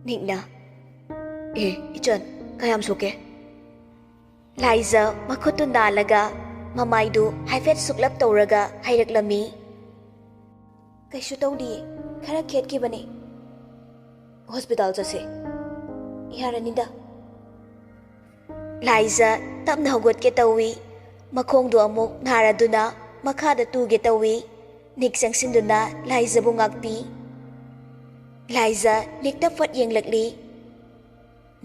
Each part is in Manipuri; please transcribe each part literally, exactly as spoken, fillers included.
ꯅꯤꯛꯅ, "ꯑꯦ, ꯏꯆꯟ, ꯀꯌꯥꯝ ꯁꯣꯛꯀꯦ?" ꯂꯥꯏꯖ ꯃꯈꯨꯠꯇꯨ ꯅꯥꯜꯂꯒ ꯃꯃꯥꯏꯗꯨ ꯍꯥꯏꯐꯦꯠ ꯁꯨꯛꯂꯞ ꯇꯧꯔꯒ ꯍꯥꯏꯔꯛꯂꯝꯃꯤ꯫ "ꯀꯩꯁꯨ ꯇꯧꯗꯤꯌꯦ, ꯈꯔ ꯈꯦꯠꯈꯤꯕꯅꯦ꯫ ꯍꯣꯁꯄꯤꯇꯥꯜ ꯆꯠꯁꯦ꯫ ꯌꯥꯔꯅꯤꯗ꯫" ꯂꯥꯏꯖ ꯇꯞꯅ ꯍꯧꯒꯠꯀꯦ ꯇꯧꯏ꯫ ꯃꯈꯣꯡꯗꯨ ꯑꯃꯨꯛ ꯅꯥꯔꯗꯨꯅ ꯃꯈꯥꯗ ꯇꯨꯒꯦ ꯇꯧꯏ꯫ ꯅꯤꯛ ꯆꯪꯁꯤꯟꯗꯨꯅ ꯂꯥꯏꯖꯕꯨ ꯉꯥꯛꯄꯤ꯫ ꯂꯥꯏꯖ ꯅꯤꯛꯇ ꯐꯠ ꯌꯦꯡꯂꯛꯂꯤ꯫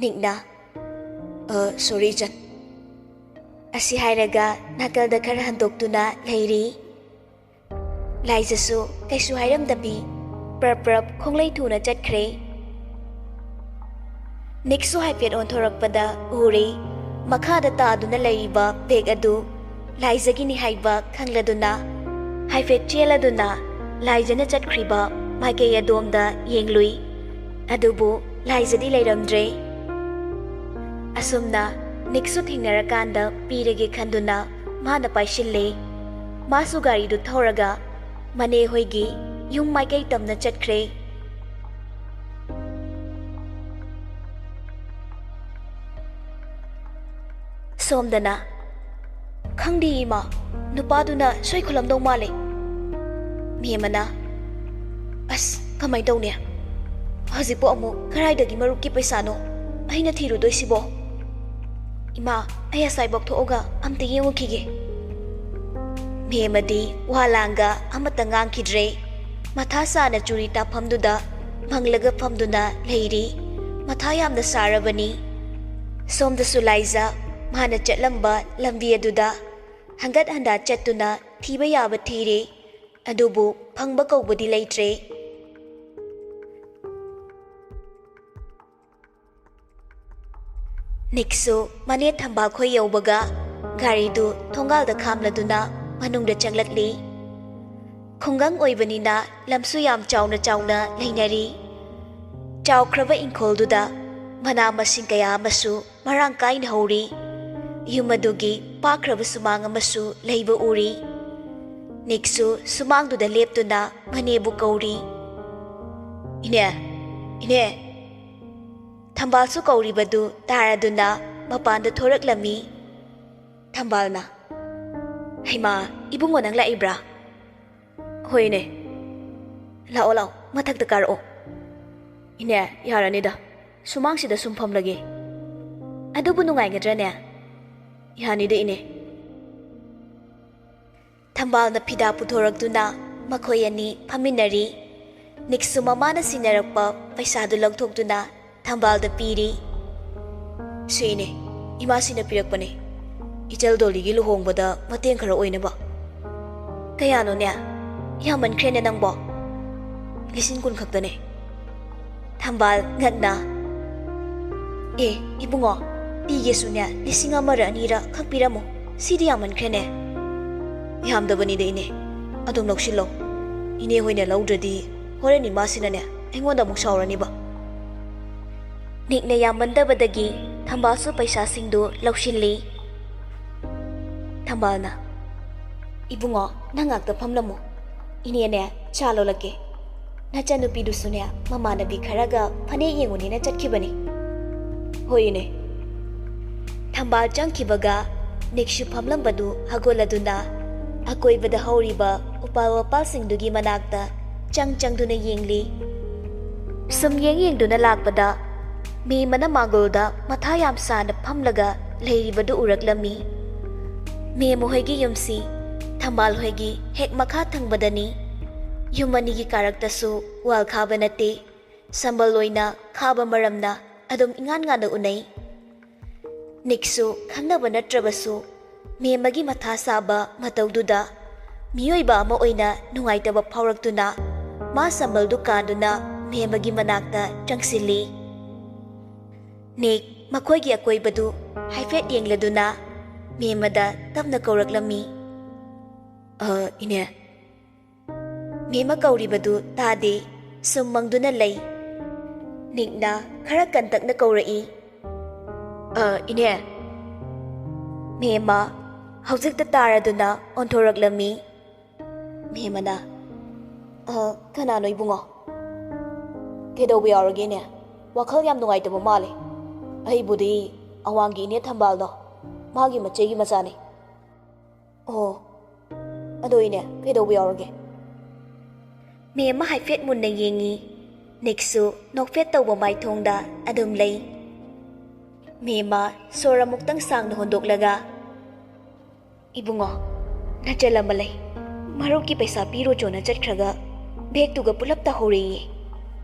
ꯅꯤꯛꯅ, "ꯑ, ꯁꯣꯔꯤ, ꯏꯆꯟ꯫" ꯑꯁꯤ ꯍꯥꯏꯔꯒ ꯅꯥꯀꯜꯗ ꯈꯔ ꯍꯟꯗꯣꯛꯇꯨꯅ ꯂꯩꯔꯤ꯫ ꯂꯥꯏꯖꯁꯨ ꯀꯩꯁꯨ ꯍꯥꯏꯔꯝꯗꯕꯤ ꯄ꯭ꯔꯞ ꯄ꯭ꯔꯞ ꯈꯣꯡꯂꯩ ꯊꯨꯅ ꯆꯠꯈ꯭ꯔꯦ꯫ ꯅꯤꯛꯁꯨ ꯍꯥꯏꯐꯦꯠ ꯑꯣꯟꯊꯣꯔꯛꯄꯗ ꯎꯔꯦ, ꯃꯈꯥꯗ ꯇꯥꯗꯨꯅ ꯂꯩꯔꯤꯕ ꯕꯦꯒ ꯑꯗꯨ ꯂꯥꯏꯖꯒꯤꯅꯤ ꯍꯥꯏꯕ ꯈꯪꯂꯗꯨꯅ ꯍꯥꯏꯐꯦꯠ ꯆꯦꯜꯂꯗꯨꯅ ꯂꯥꯏꯖꯅ ꯆꯠꯈ꯭ꯔꯤꯕ ꯃꯥꯏꯀꯩ ꯑꯗꯣꯝꯗ ꯌꯦꯡꯂꯨꯏ꯫ ꯑꯗꯨꯕꯨ ꯂꯥꯏꯖꯗꯤ ꯂꯩꯔꯝꯗ꯭ꯔꯦ꯫ ꯑꯁꯨꯝꯅ ꯅꯤꯛꯁꯨ ꯊꯦꯡꯅꯔꯀꯥꯟꯗ ꯄꯤꯔꯒꯦ ꯈꯟꯗꯨꯅ ꯃꯥꯅ ꯄꯥꯏꯁꯤꯜꯂꯦ꯫ ꯃꯥꯁꯨ ꯒꯥꯔꯤꯗꯨ ꯊꯧꯔꯒ ꯃꯅꯦ ꯍꯣꯏꯒꯤ ꯌꯨꯝ ꯃꯥꯏꯀꯩ ꯇꯝꯅ ꯆꯠꯈ꯭ꯔꯦ꯫ ꯁꯣꯝꯗꯅ, "ꯈꯪꯗꯦ ꯏꯃꯥ, ꯅꯨꯄꯥꯗꯨꯅ ꯁꯣꯏ ꯈꯨꯂꯝꯗꯧ ꯃꯥꯜꯂꯦ꯫" ꯃꯦꯝꯃꯅ, "ꯑꯁ, ꯀꯃꯥꯏ ꯇꯧꯅꯤ? ꯍꯧꯖꯤꯛꯄꯨ ꯑꯃꯨꯛ ꯀꯔꯥꯏꯗꯒꯤ ꯃꯔꯨꯞꯀꯤ ꯄꯩꯁꯥꯅꯣ ꯑꯩꯅ ꯊꯤꯔꯨꯗꯣꯏꯁꯤꯕꯣ? ꯏꯃꯥ, ꯑꯩ ꯑꯁ꯭ꯋꯥꯏꯐꯥꯎ ꯊꯣꯛꯑꯒ ꯑꯝꯇ ꯌꯦꯡꯉꯨꯈꯤꯒꯦ꯫" ꯃꯦꯝꯃꯗꯤ ꯋꯥ ꯂꯥꯡꯒ ꯑꯃꯠꯇ ꯉꯥꯡꯈꯤꯗ꯭ꯔꯦ꯫ ꯃꯊꯥ ꯁꯥꯅ ꯆꯨꯔꯤ ꯇꯥꯐꯝꯗꯨꯗ ꯃꯪꯂꯒ ꯐꯝꯗꯨꯅ ꯂꯩꯔꯤ꯫ ꯃꯊꯥ ꯌꯥꯝꯅ ꯁꯥꯔꯕꯅꯤ꯫ ꯁꯣꯝꯗꯁꯨ ꯂꯥꯏꯖ ꯃꯥꯅ ꯆꯠꯂꯝꯕ ꯂꯝꯕꯤ ꯑꯗꯨꯗ ꯍꯪꯒꯠ ꯍꯟꯗꯥ ꯆꯠꯇꯨꯅ ꯊꯤꯕ ꯌꯥꯕ ꯊꯤꯔꯦ꯫ ꯑꯗꯨꯕꯨ ꯐꯪꯕ ꯀꯧꯕꯗꯤ ꯂꯩꯇ꯭ꯔꯦ꯫ ꯅꯤꯛꯁꯨ ꯃꯅꯦ ꯊꯝꯕꯥꯛꯈꯣꯏ ꯌꯧꯕꯒ ꯒꯥꯔꯤꯗꯨ ꯊꯣꯡꯒꯥꯜꯗ ꯈꯥꯝꯂꯗꯨꯅ ꯃꯅꯨꯡꯗ ꯆꯪꯂꯛꯂꯤ꯫ ꯈꯨꯡꯒꯪ ꯑꯣꯏꯕꯅꯤꯅ ꯂꯝꯁꯨ ꯌꯥꯝ ꯆꯥꯎꯅ ꯆꯥꯎꯅ ꯂꯩꯅꯔꯤ꯫ ꯆꯥꯎꯈ꯭ꯔꯕ ꯏꯪꯈꯣꯜꯗꯨꯗ ꯃꯅꯥ ꯃꯁꯤꯡ ꯀꯌꯥ ꯑꯃꯁꯨ ꯃꯔꯥꯡ ꯀꯥꯏꯅ ꯍꯧꯔꯤ꯫ ꯌꯨꯝ ꯑꯗꯨꯒꯤ ꯄꯥꯛꯈ꯭ꯔꯕ ꯁꯨꯃꯥꯡ ꯑꯃꯁꯨ ꯂꯩꯕ ꯎꯔꯤ꯫ ꯅꯤꯛꯁꯨ ꯁꯨꯃꯥꯡꯗꯨꯗ ꯂꯦꯞꯇꯨꯅ ꯃꯅꯦꯕꯨ ꯀꯧꯔꯤ꯫ "ꯏꯅꯦ, ꯏꯅꯦ!" ꯊꯝꯕꯥꯜꯁꯨ ꯀꯧꯔꯤꯕꯗꯨ ꯇꯥꯔꯗꯨꯅ ꯃꯄꯥꯟꯗ ꯊꯣꯔꯛꯂꯝꯃꯤ꯫ ꯊꯝꯕꯥꯜꯅ, "ꯍꯩꯃꯥ, ꯏꯕꯨꯡꯉꯣ ꯅꯪ ꯂꯥꯛꯏꯕ꯭ꯔꯥ?" "ꯍꯣꯏꯅꯦ, ꯂꯥꯛꯑꯣ ꯂꯥꯛꯑꯣ, ꯃꯊꯛꯇ ꯀꯥꯔꯛꯑꯣ꯫" "ꯏꯅꯦ, ꯌꯥꯔꯅꯤꯗ, ꯁꯨꯃꯥꯡꯁꯤꯗ ꯁꯨꯝ ꯐꯝꯂꯒꯦ꯫" "ꯑꯗꯨꯕꯨ ꯅꯨꯡꯉꯥꯏꯒꯗ꯭ꯔꯅꯦ?" "ꯌꯥꯅꯤꯗ ꯏꯅꯦ꯫" ꯊꯝꯕꯥꯜꯅ ꯐꯤꯗꯥ ꯄꯨꯊꯣꯔꯛꯇꯨꯅ ꯃꯈꯣꯏ ꯑꯅꯤ ꯐꯝꯃꯤꯟꯅꯔꯤ꯫ ꯅꯤꯛꯁꯨ ꯃꯃꯥꯅ ꯁꯤꯟꯅꯔꯛꯄ ꯄꯩꯁꯥꯗꯨ ꯂꯧꯊꯣꯛꯇꯨꯅ ꯊꯝꯕꯥꯜꯗ ꯄꯤꯔꯤ꯫ "ꯁꯤ ꯏꯅꯦ, ꯏꯃꯥꯁꯤꯅ ꯄꯤꯔꯛꯄꯅꯦ, ꯏꯆꯜ ꯗꯣꯂꯤꯒꯤ ꯂꯨꯍꯣꯡꯕꯗ ꯃꯇꯦꯡ ꯈꯔ ꯑꯣꯏꯅꯕ꯫" "ꯀꯌꯥꯅꯣꯅꯦ? ꯌꯥꯝꯃꯟꯈ꯭ꯔꯦꯅꯦ ꯅꯪꯕꯣ꯫" "ꯂꯤꯁꯤꯡ ꯀꯨꯟ ꯈꯛꯇꯅꯦ꯫" ꯊꯝꯕꯥꯜ ꯉꯛꯅ, "ꯑꯦ ꯏꯕꯨꯡꯉꯣ, ꯄꯤꯒꯦꯁꯨꯅꯦ ꯂꯤꯁꯤꯡ ꯑꯃꯔ ꯑꯅꯤꯔ ꯈꯛ ꯄꯤꯔꯝꯃꯨ, ꯁꯤꯗꯤ ꯌꯥꯝꯃꯟꯈ꯭ꯔꯦꯅꯦ꯫" "ꯌꯥꯝꯗꯕꯅꯤꯗ ꯏꯅꯦ, ꯑꯗꯨꯝ ꯂꯧꯁꯤꯜꯂꯣ꯫ ꯏꯅꯦ ꯍꯣꯏꯅ ꯂꯧꯗ꯭ꯔꯗꯤ ꯍꯣꯔꯦꯟ ꯏꯃꯥꯁꯤꯅꯅꯦ ꯑꯩꯉꯣꯟꯗ ꯑꯃꯨꯛ ꯁꯥꯎꯔꯅꯤꯕ꯫" ꯅꯤꯛꯅ ꯌꯥꯝꯃꯟꯗꯕꯗꯒꯤ ꯊꯝꯕꯥꯜꯁꯨ ꯄꯩꯁꯥꯁꯤꯡꯗꯨ ꯂꯧꯁꯤꯜꯂꯤ꯫ ꯊꯝꯕꯥꯜꯅ, "ꯏꯕꯨꯡꯉꯣ, ꯅꯪ ꯉꯥꯛꯇ ꯐꯝꯂꯝꯃꯨ꯫ ꯏꯅꯦꯅꯦ ꯆꯥ ꯂꯣꯜꯂꯛꯀꯦ꯫ ꯅꯆꯟꯅꯨꯄꯤꯗꯨꯁꯨꯅꯦ ꯃꯃꯥꯟꯅꯕꯤ ꯈꯔꯒ ꯐꯅꯦꯛ ꯌꯦꯡꯉꯨꯅꯦꯅ ꯆꯠꯈꯤꯕꯅꯤ꯫" "ꯍꯣꯏ ꯏꯅꯦ꯫" ꯊꯝꯕꯥꯜ ꯆꯪꯈꯤꯕꯒ ꯅꯤꯛꯁꯨ ꯐꯝꯂꯝꯕꯗꯨ ꯍꯧꯒꯠꯂꯗꯨꯅ ꯑꯀꯣꯏꯕꯗ ꯍꯧꯔꯤꯕ ꯎꯄꯥꯜ ꯋꯥꯄꯥꯜꯁꯤꯡꯗꯨꯒꯤ ꯃꯅꯥꯛꯇ ꯆꯪ ꯆꯪꯗꯨꯅ ꯌꯦꯡꯂꯤ꯫ ꯁꯨꯝ ꯌꯦꯡ ꯌꯦꯡꯗꯨꯅ ꯂꯥꯛꯄꯗ ꯃꯦꯃꯅ ꯃꯥꯡꯒꯣꯜꯗ ꯃꯊꯥ ꯌꯥꯝ ꯁꯥꯅ ꯐꯝꯂꯒ ꯂꯩꯔꯤꯕꯗꯨ ꯎꯔꯛꯂꯝꯃꯤ꯫ ꯃꯦꯃ ꯍꯣꯏꯒꯤ ꯌꯨꯝꯁꯤ ꯊꯝꯕꯥꯜ ꯍꯣꯏꯒꯤ ꯍꯦꯛ ꯃꯈꯥ ꯊꯪꯕꯗꯅꯤ꯫ ꯌꯨꯝ ꯑꯅꯤꯒꯤ ꯀꯥꯔꯛꯇꯁꯨ ꯋꯥꯜ ꯈꯥꯕ ꯅꯠꯇꯦ, ꯁꯝꯕꯜ ꯑꯣꯏꯅ ꯈꯥꯕ ꯃꯔꯝꯅ ꯑꯗꯨꯝ ꯏꯉꯥꯟ ꯉꯥꯟꯅ ꯎꯅꯩ꯫ ꯅꯤꯛꯁꯨ ꯈꯪꯅꯕ ꯅꯠꯇ꯭ꯔꯕꯁꯨ ꯃꯦꯃꯒꯤ ꯃꯊꯥ ꯁꯥꯕ ꯃꯇꯧꯗꯨꯗ ꯃꯤꯑꯣꯏꯕ ꯑꯃ ꯑꯣꯏꯅ ꯅꯨꯡꯉꯥꯏꯇꯕ ꯐꯥꯎꯔꯛꯇꯨꯅ ꯃꯥ ꯁꯝꯕꯜꯗꯨ ꯀꯥꯗꯨꯅ ꯃꯦꯃꯒꯤ ꯃꯅꯥꯛꯇ ꯆꯪꯁꯤꯜꯂꯤ꯫ ꯅꯤꯛ ꯃꯈꯣꯏꯒꯤ ꯑꯀꯣꯏꯕꯗꯨ ꯍꯥꯏꯐꯦꯠ ꯌꯦꯡꯂꯗꯨꯅ ꯃꯦꯃꯗ ꯇꯞꯅ ꯀꯧꯔꯛꯂꯝꯃꯤ꯫ "ꯑ, ꯏꯅꯦ꯫" ꯃꯦꯃ ꯀꯧꯔꯤꯕꯗꯨ ꯇꯥꯗꯦ, ꯁꯨꯝ ꯃꯪꯗꯨꯅ ꯂꯩ꯫ ꯅꯤꯛꯅ ꯈꯔ ꯀꯟꯇꯛꯅ ꯀꯧꯔꯛꯏ, "ꯑ, ꯏꯅꯦ꯫" ꯃꯦꯃ ꯍꯧꯖꯤꯛꯇ ꯇꯥꯔꯗꯨꯅ ꯑꯣꯟꯊꯣꯔꯛꯂꯝꯃꯤ꯫ ꯃꯦꯃꯅ, "ꯑ, ꯀꯅꯥꯅꯣ ꯏꯕꯨꯡꯉꯣ? ꯀꯩꯗꯧꯕ ꯌꯥꯎꯔꯒꯦꯅꯦ?" ꯋꯥꯈꯜ ꯌꯥꯝ ꯅꯨꯡꯉꯥꯏꯇꯕ ꯃꯥꯜꯂꯦ꯫ ꯑꯩꯕꯨꯗꯤ ꯑꯋꯥꯡꯒꯤ ꯏꯅꯦ ꯊꯝꯕꯥꯜꯗꯣ, ꯃꯥꯒꯤ ꯃꯆꯦꯒꯤ ꯃꯆꯥꯅꯤ꯫ ꯑꯣ, ꯑꯗꯣ ꯏꯅꯦ, ꯀꯩꯗꯧꯕ ꯌꯥꯎꯔꯒꯦ? ꯃꯦꯝꯃ ꯍꯥꯏꯐꯦꯠ ꯃꯨꯟꯅ ꯌꯦꯡꯉꯤ꯫ ꯅꯤꯛꯁꯨ ꯅꯣꯛꯐꯦꯠ ꯇꯧꯕ ꯃꯥꯏꯊꯣꯡꯗ ꯑꯗꯨꯝ ꯂꯩ꯫ ꯃꯦꯝꯃ ꯁꯣꯔ ꯑꯃꯨꯛꯇꯪ ꯁꯥꯡꯅ ꯍꯣꯟꯗꯣꯛꯂꯒ, "ꯏꯕꯨꯡꯉꯣ, ꯅꯆꯜ ꯑꯃ ꯂꯩ꯫ ꯃꯔꯨꯞꯀꯤ ꯄꯩꯁꯥ ꯄꯤꯔꯨꯆꯣꯅ ꯆꯠꯈ꯭ꯔꯒ ꯕꯦꯒꯇꯨꯒ ꯄꯨꯂꯞ ꯇꯥꯍꯧꯔꯦꯌꯦ꯫"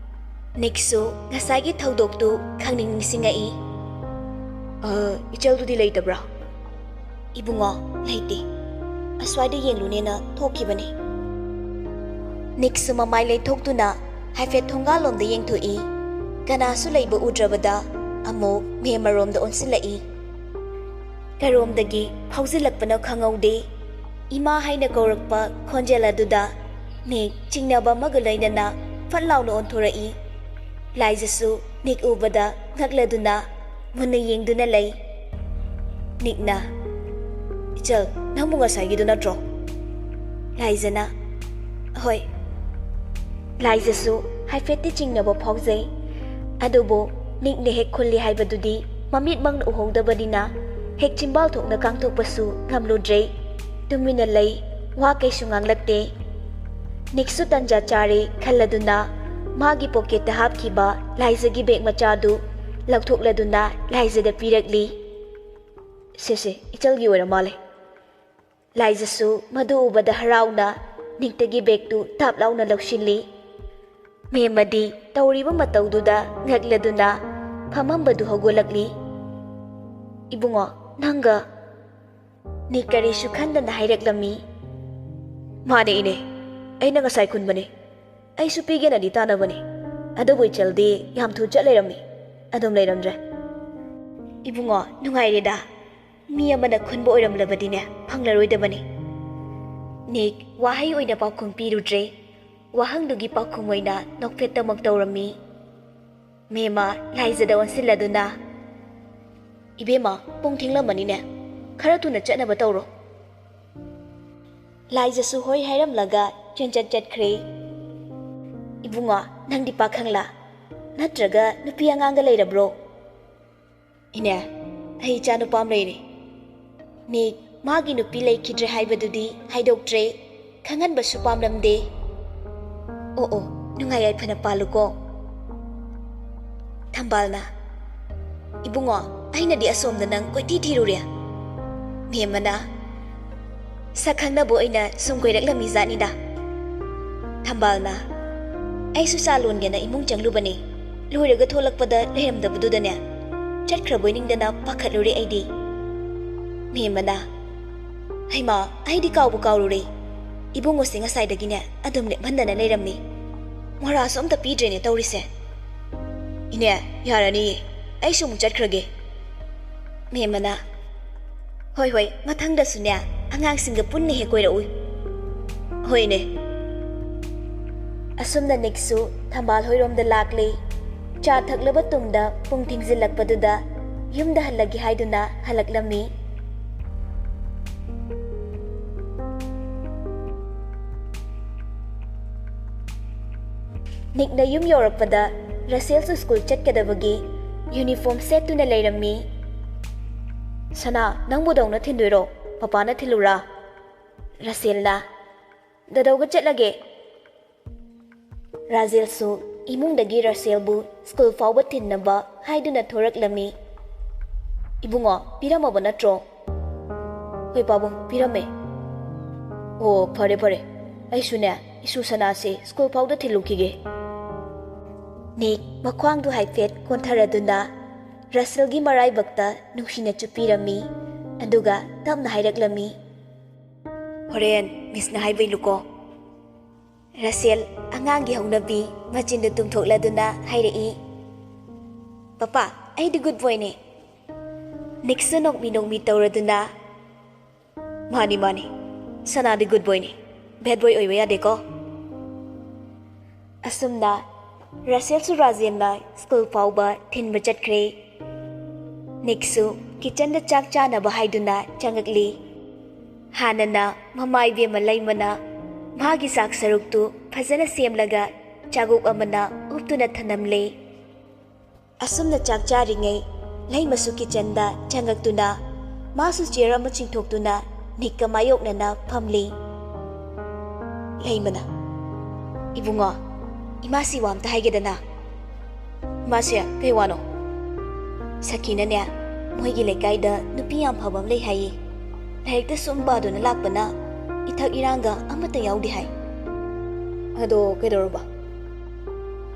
ꯅꯤꯛꯁꯨ ꯉꯁꯥꯏꯒꯤ ꯊꯧꯗꯣꯛꯇꯨ ꯈꯪꯅꯤꯡ ꯅꯤꯡꯁꯤꯡꯉꯛꯏ꯫ "ꯑ, ꯏꯆꯜꯗꯨꯗꯤ ꯂꯩꯇꯕ꯭ꯔꯥ?" "ꯏꯕꯨꯡꯉꯣ, ꯂꯩꯇꯦ꯫ ꯑꯁ꯭ꯋꯥꯏꯗ ꯌꯦꯡꯂꯨꯅꯦꯅ ꯊꯣꯛꯈꯤꯕꯅꯤ꯫" ꯅꯤꯛꯁꯨ ꯃꯃꯥꯏ ꯂꯩꯊꯣꯛꯇꯨꯅ ꯍꯥꯏꯐꯦꯠ ꯊꯣꯡꯒꯥꯜꯂꯣꯝꯗ ꯌꯦꯡꯊꯣꯛꯏ꯫ ꯀꯅꯥꯁꯨ ꯂꯩꯕ ꯎꯗ꯭ꯔꯕꯗ ꯑꯃꯨꯛ ꯃꯦꯝꯃꯔꯣꯝꯗ ꯑꯣꯟꯁꯤꯜꯂꯛꯏ꯫ ꯀꯔꯣꯝꯗꯒꯤ ꯐꯥꯎꯖꯤꯜꯂꯛꯄꯅꯣ ꯈꯪꯍꯧꯗꯦ꯫ ꯏꯃꯥ ꯍꯥꯏꯅ ꯀꯧꯔꯛꯄ ꯈꯣꯟꯖꯦꯜ ꯑꯗꯨꯗ ꯅꯤꯛ ꯆꯤꯡꯅꯕ ꯑꯃꯒ ꯂꯣꯏꯅꯅ ꯐꯠ ꯂꯥꯎꯅ ꯑꯣꯟꯊꯣꯔꯛꯏ꯫ ꯂꯥꯏꯖꯁꯨ ꯅꯤꯛ ꯎꯕꯗ ꯉꯛꯂꯗꯨꯅ ꯃꯨꯟꯅ ꯌꯦꯡꯗꯨꯅ ꯂꯩ꯫ ꯅꯤꯛꯅ, "ꯏꯆꯜ, ꯅꯪꯕꯨ ꯉꯁꯥꯏꯒꯤꯗꯨ ꯅꯠꯇ꯭ꯔꯣ?" ꯂꯥꯏꯖꯅ, "ꯍꯣꯏ꯫" ꯂꯥꯏꯖꯁꯨ ꯍꯥꯏꯐꯦꯠꯇꯤ ꯆꯤꯡꯅꯕ ꯐꯥꯎꯖꯩ꯫ ꯑꯗꯨꯕꯨ ꯅꯤꯛꯅ ꯍꯦꯛ ꯈꯨꯜꯂꯤ ꯍꯥꯏꯕꯗꯨꯗꯤ ꯃꯃꯤꯠꯃꯛꯅ ꯎꯍꯧꯗꯕꯅꯤꯅ ꯍꯦꯛ ꯆꯤꯝꯕꯥꯜ ꯊꯣꯛꯅ ꯀꯥꯡꯊꯣꯛꯄꯁꯨ ꯉꯝꯂꯨꯗ꯭ꯔꯦ꯫ ꯇꯨꯃꯤꯟꯅ ꯂꯩ, ꯋꯥ ꯀꯩꯁꯨ ꯉꯥꯡꯂꯛꯇꯦ꯫ ꯅꯤꯛꯁꯨ ꯇꯟꯖꯥ ꯆꯥꯔꯦ ꯈꯜꯂꯗꯨꯅ ꯃꯥꯒꯤ ꯄꯣꯀꯦꯠꯇ ꯍꯥꯞꯈꯤꯕ ꯂꯥꯏꯖꯒꯤ ꯕꯦꯒ ꯃꯆꯥꯗꯨ ꯂꯧꯊꯣꯛꯂꯗꯨꯅ ꯂꯥꯏꯖꯗ ꯄꯤꯔꯛꯂꯤ꯫ "ꯁꯦ, ꯁꯦ, ꯏꯆꯜꯒꯤ ꯑꯣꯏꯔ ꯃꯥꯜꯂꯦ꯫" ꯂꯥꯏꯖꯁꯨ ꯃꯗꯨ ꯎꯕꯗ ꯍꯔꯥꯎꯅ ꯅꯤꯛꯇꯒꯤ ꯕꯦꯒꯇꯨ ꯇꯥꯞ ꯂꯥꯎꯅ ꯂꯧꯁꯤꯜꯂꯤ꯫ ꯃꯦꯝꯃꯗꯤ ꯇꯧꯔꯤꯕ ꯃꯇꯧꯗꯨꯗ ꯉꯛꯂꯗꯨꯅ ꯐꯝꯃꯝꯕꯗꯨ ꯍꯧꯒꯠꯂꯛꯂꯤ꯫ "ꯏꯕꯨꯡꯉꯣ, ꯅꯪꯒ?" ꯅꯤꯛ ꯀꯔꯤꯁꯨ ꯈꯟꯗꯅ ꯍꯥꯏꯔꯛꯂꯝꯃꯤ꯫ "ꯃꯥꯅꯦ ꯏꯅꯦ, ꯑꯩꯅ ꯉꯁꯥꯏ ꯈꯨꯟꯕꯅꯦ꯫ ꯑꯩꯁꯨ ꯄꯤꯒꯦꯅꯗꯤ ꯇꯥꯟꯅꯕꯅꯦ, ꯑꯗꯨꯕꯨ ꯏꯆꯜꯗꯤ ꯌꯥꯝ ꯊꯨ ꯆꯠ ꯂꯩꯔꯝꯃꯤ, ꯑꯗꯨꯝ ꯂꯩꯔꯝꯗ꯭ꯔꯦ꯫" "ꯏꯕꯨꯡꯉꯣ, ꯅꯨꯡꯉꯥꯏꯔꯦꯗ꯫ ꯃꯤ ꯑꯃꯅ ꯈꯨꯟꯕ ꯑꯣꯏꯔꯝꯂꯕꯗꯤꯅꯦ, ꯐꯪꯂꯔꯣꯏꯗꯕꯅꯤ꯫" ꯅꯤꯛ ꯋꯥꯍꯩ ꯑꯣꯏꯅ ꯄꯥꯎꯈꯨꯝ ꯄꯤꯔꯨꯗ꯭ꯔꯦ꯫ ꯋꯥꯍꯪꯗꯨꯒꯤ ꯄꯥꯎꯈꯨꯝ ꯑꯣꯏꯅ ꯅꯣꯛꯐꯦꯠꯇꯃꯛ ꯇꯧꯔꯝꯃꯤ꯫ ꯃꯦꯝꯃ ꯂꯥꯏꯖꯗ ꯑꯣꯟꯁꯤꯜꯂꯗꯨꯅ, "ꯏꯕꯦꯝꯃ, ꯄꯨꯡ ꯊꯦꯡꯂꯝꯃꯅꯤꯅꯦ, ꯈꯔ ꯊꯨꯅ ꯆꯠꯅꯕ ꯇꯧꯔꯣ꯫" ꯂꯥꯏꯖꯁꯨ ꯍꯣꯏ ꯍꯥꯏꯔꯝꯂꯒ ꯆꯦꯟꯆꯠ ꯆꯠꯈ꯭ꯔꯦ꯫ "ꯏꯕꯨꯡꯉꯣ, ꯅꯪꯗꯤ ꯄꯥꯈꯪꯂꯥ?" ꯅꯠꯇ꯭ꯔꯒ ꯅꯨꯄꯤ ꯑꯉꯥꯡꯒ ꯂꯩꯔꯕ꯭ꯔꯣ? ꯏꯅꯦ, ꯑꯩ ꯏꯆꯥ ꯅꯨꯄꯥ ꯑꯃ ꯂꯩꯔꯦ꯫ ꯅꯤꯛ, ꯃꯥꯒꯤ ꯅꯨꯄꯤ ꯂꯩꯈꯤꯗ꯭ꯔꯦ ꯍꯥꯏꯕꯗꯨꯗꯤ ꯍꯥꯏꯗꯣꯛꯇ꯭ꯔꯦ, ꯈꯪꯍꯟꯕꯁꯨ ꯄꯥꯝꯂꯝꯗꯦ꯫ ꯑꯣ ꯑꯣ, ꯅꯨꯡꯉꯥꯏ ꯌꯥꯏꯐꯅ ꯄꯥꯜꯂꯨꯀꯣ꯫ ꯊꯝꯕꯥꯜꯅ, "ꯏꯕꯨꯡꯉꯣ, ꯑꯩꯅꯗꯤ ꯑꯁꯣꯝꯗ ꯅꯪ ꯀꯣꯏꯊꯤ ꯊꯤꯔꯨꯔꯦ꯫" ꯃꯦꯝꯃꯅ, "ꯁꯛ ꯈꯪꯅꯕ ꯑꯣꯏꯅ ꯁꯨꯝ ꯀꯣꯏꯔꯛꯂꯝꯃꯤ ꯖꯥꯠꯅꯤꯗ꯫" ꯊꯝꯕꯥꯜꯅ, "ꯑꯩꯁꯨ ꯆꯥ ꯂꯣꯟꯒꯦꯅ ꯏꯃꯨꯡ ꯆꯪꯂꯨꯕꯅꯤ꯫ ꯂꯣꯏꯔꯒ ꯊꯣꯛꯂꯛꯄꯗ ꯂꯩꯔꯝꯗꯕꯗꯨꯗꯅꯦ, ꯆꯠꯈ꯭ꯔꯕꯣꯏ ꯅꯤꯡꯗꯅ ꯄꯥꯈꯠꯂꯨꯔꯦ ꯑꯩꯗꯤ꯫" ꯃꯦꯝꯃꯅ, "ꯍꯩꯃꯥ, ꯑꯩꯗꯤ ꯀꯥꯎꯕꯨ ꯀꯥꯎꯔꯨꯔꯦ꯫ ꯏꯕꯨꯡꯉꯣꯁꯦ ꯉꯁꯥꯏꯗꯒꯤꯅꯦ ꯑꯗꯨꯝ ꯂꯦꯞꯍꯟꯗꯅ ꯂꯩꯔꯝꯃꯤ꯫ ꯃꯣꯔꯥꯁꯨ ꯑꯝꯇ ꯄꯤꯗ꯭ꯔꯦꯅꯦ ꯇꯧꯔꯤꯁꯦ꯫" "ꯏꯅꯦ, ꯌꯥꯔꯅꯤꯌꯦ, ꯑꯩꯁꯨ ꯑꯃꯨꯛ ꯆꯠꯈ꯭ꯔꯒꯦ꯫" ꯃꯦꯝꯃꯅ, "ꯍꯣꯏ ꯍꯣꯏ, ꯃꯊꯪꯗꯁꯨꯅꯦ ꯑꯉꯥꯡꯁꯤꯡꯒ ꯄꯨꯟꯅ ꯍꯦꯛ ꯀꯣꯏꯔꯛꯎ꯫" "ꯍꯣꯏꯅꯦ꯫" ꯑꯁꯨꯝꯅ ꯅꯤꯛꯁꯨ ꯊꯝꯕꯥꯜ ꯍꯣꯏꯔꯣꯝꯗ ꯂꯥꯛꯂꯦ꯫ ꯆꯥ ꯊꯛꯂꯕ ꯇꯨꯡꯗ ꯄꯨꯡ ꯊꯦꯡꯖꯤꯜꯂꯛꯄꯗꯨꯗ ꯌꯨꯝꯗ ꯍꯜꯂꯒꯦ ꯍꯥꯏꯗꯨꯅ ꯍꯜꯂꯛꯂꯝꯃꯤ꯫ ꯅꯤꯛꯅ ꯌꯨꯝ ꯌꯧꯔꯛꯄꯗ ꯔꯁꯦꯜꯁꯨ ꯁ꯭ꯀꯨꯜ ꯆꯠꯀꯗꯕꯒꯤ ꯌꯨꯅꯤꯐꯣꯔꯝ ꯁꯦꯠꯇꯨꯅ ꯂꯩꯔꯝꯃꯤ꯫ "ꯁꯅꯥ, ꯅꯪꯕꯨ ꯗꯧꯅ ꯊꯤꯟꯗꯣꯏꯔꯣ? ꯄꯄꯥꯅ ꯊꯤꯜꯂꯨꯔꯥ?" ꯔꯁꯦꯜꯅ, "ꯗꯗꯧꯒ ꯆꯠꯂꯒꯦ꯫" ꯔꯥꯖꯦꯜꯁꯨ ꯏꯃꯨꯡꯗꯒꯤ ꯔꯁꯦꯜꯕꯨ ꯁ꯭ꯀꯨꯜ ꯐꯥꯎꯕ ꯊꯤꯟꯅꯕ ꯍꯥꯏꯗꯨꯅ ꯊꯣꯔꯛꯂꯝꯃꯤ꯫ "ꯏꯕꯨꯡꯉꯣ, ꯄꯤꯔꯝꯃꯕ ꯅꯠꯇ꯭ꯔꯣ?" "ꯍꯣꯏ ꯄꯥꯕꯨꯡ, ꯄꯤꯔꯝꯃꯦ꯫" "ꯑꯣ, ꯐꯔꯦ ꯐꯔꯦ, ꯑꯩꯁꯨꯅꯦ ꯏꯁꯨ ꯁꯅꯥꯁꯦ ꯁ꯭ꯀꯨꯜ ꯐꯥꯎꯗ ꯊꯤꯜꯂꯨꯈꯤꯒꯦ꯫" ꯅꯤꯛ ꯃꯈ꯭ꯋꯥꯡꯗꯨ ꯍꯥꯏꯐꯦꯠ ꯀꯣꯟꯊꯔꯗꯨꯅ ꯔꯁꯦꯜꯒꯤ ꯃꯔꯥꯏꯕꯛꯇ ꯅꯨꯡꯁꯤꯅ ꯆꯨꯞꯄꯤꯔꯝꯃꯤ꯫ ꯑꯗꯨꯒ ꯇꯞꯅ ꯍꯥꯏꯔꯛꯂꯝꯃꯤ, "ꯍꯣꯔꯦꯟ ꯃꯤꯁꯅ ꯍꯥꯏꯕ ꯏꯜꯂꯨꯀꯣ꯫" ꯔꯁꯦꯜ ꯑꯉꯥꯡꯒꯤ ꯍꯧꯅꯕꯤ ꯃꯆꯤꯟꯗꯨ ꯇꯨꯝꯊꯣꯛꯂꯗꯨꯅ ꯍꯥꯏꯔꯛꯏ, "ꯄꯄꯥ, ꯑꯩꯗꯤ ꯒꯨꯗ ꯕꯣꯏꯅꯦ꯫" ꯅꯤꯛꯁꯨ ꯅꯣꯛꯃꯤ ꯅꯣꯛꯃꯤ ꯇꯧꯔꯗꯨꯅ, "ꯃꯥꯅꯤ ꯃꯥꯅꯤ, ꯁꯅꯥꯗꯤ ꯒꯨꯗ ꯕꯣꯏꯅꯤ, ꯕꯦꯗ ꯕꯣꯏ ꯑꯣꯏꯕ ꯌꯥꯗꯦꯀꯣ꯫" ꯑꯁꯨꯝꯅ ꯔꯁꯦꯜꯁꯨ ꯔꯥꯖꯦꯜꯅ ꯁ꯭ꯀꯨꯜ ꯐꯥꯎꯕ ꯊꯤꯟꯕ ꯆꯠꯈ꯭ꯔꯦ꯫ ꯅꯤꯛꯁꯨ ꯀꯤꯆꯟꯗ ꯆꯥꯛ ꯆꯥꯅꯕ ꯍꯥꯏꯗꯨꯅ ꯆꯪꯉꯛꯂꯤ꯫ ꯍꯥꯟꯅꯅ ꯃꯃꯥ ꯏꯕꯦꯝꯃ ꯂꯩꯃꯅ ꯃꯥꯒꯤ ꯆꯥꯛ ꯁꯔꯨꯛꯇꯨ ꯐꯖꯅ ꯁꯦꯝꯂꯒ ꯆꯥꯛꯒꯨꯞ ꯑꯃꯅ ꯎꯞꯇꯨꯅ ꯊꯅꯝꯂꯦ꯫ ꯑꯁꯨꯝꯅ ꯆꯥꯛ ꯆꯥꯔꯤꯉꯩ, ꯂꯩꯃꯁꯨ ꯀꯤꯆꯟꯗ ꯆꯪꯉꯛꯇꯨꯅ ꯃꯥꯁꯨ ꯆꯤꯌꯔ ꯑꯃ ꯆꯤꯡꯊꯣꯛꯇꯨꯅ ꯅꯤꯛꯀ ꯃꯥꯌꯣꯛꯅꯅ ꯐꯝꯂꯤ꯫ ꯂꯩꯃꯅ, "ꯏꯕꯨꯡꯉꯣ, ꯏꯃꯥꯁꯤ ꯋꯥ ꯑꯝꯇ ꯍꯥꯏꯒꯦꯗꯅ꯫" "ꯏꯃꯥꯁꯦ, ꯀꯩ ꯋꯥꯅꯣ?" "ꯁꯈꯤꯅꯅꯦ, ꯃꯣꯏꯒꯤ ꯂꯩꯀꯥꯏꯗ ꯅꯨꯄꯤ ꯌꯥꯝ ꯐꯕ ꯑꯃ ꯂꯩ ꯍꯥꯏꯌꯦ꯫ ꯂꯥꯏꯔꯤꯛꯇ ꯁꯨꯝ ꯄꯥꯗꯨꯅ ꯂꯥꯛꯄꯅ ꯏꯊꯛ ꯏꯔꯥꯡꯒ ꯑꯃꯠꯇ ꯌꯥꯎꯗꯦ ꯍꯥꯏ꯫" "ꯑꯗꯣ ꯀꯩꯗꯧꯔꯕ?"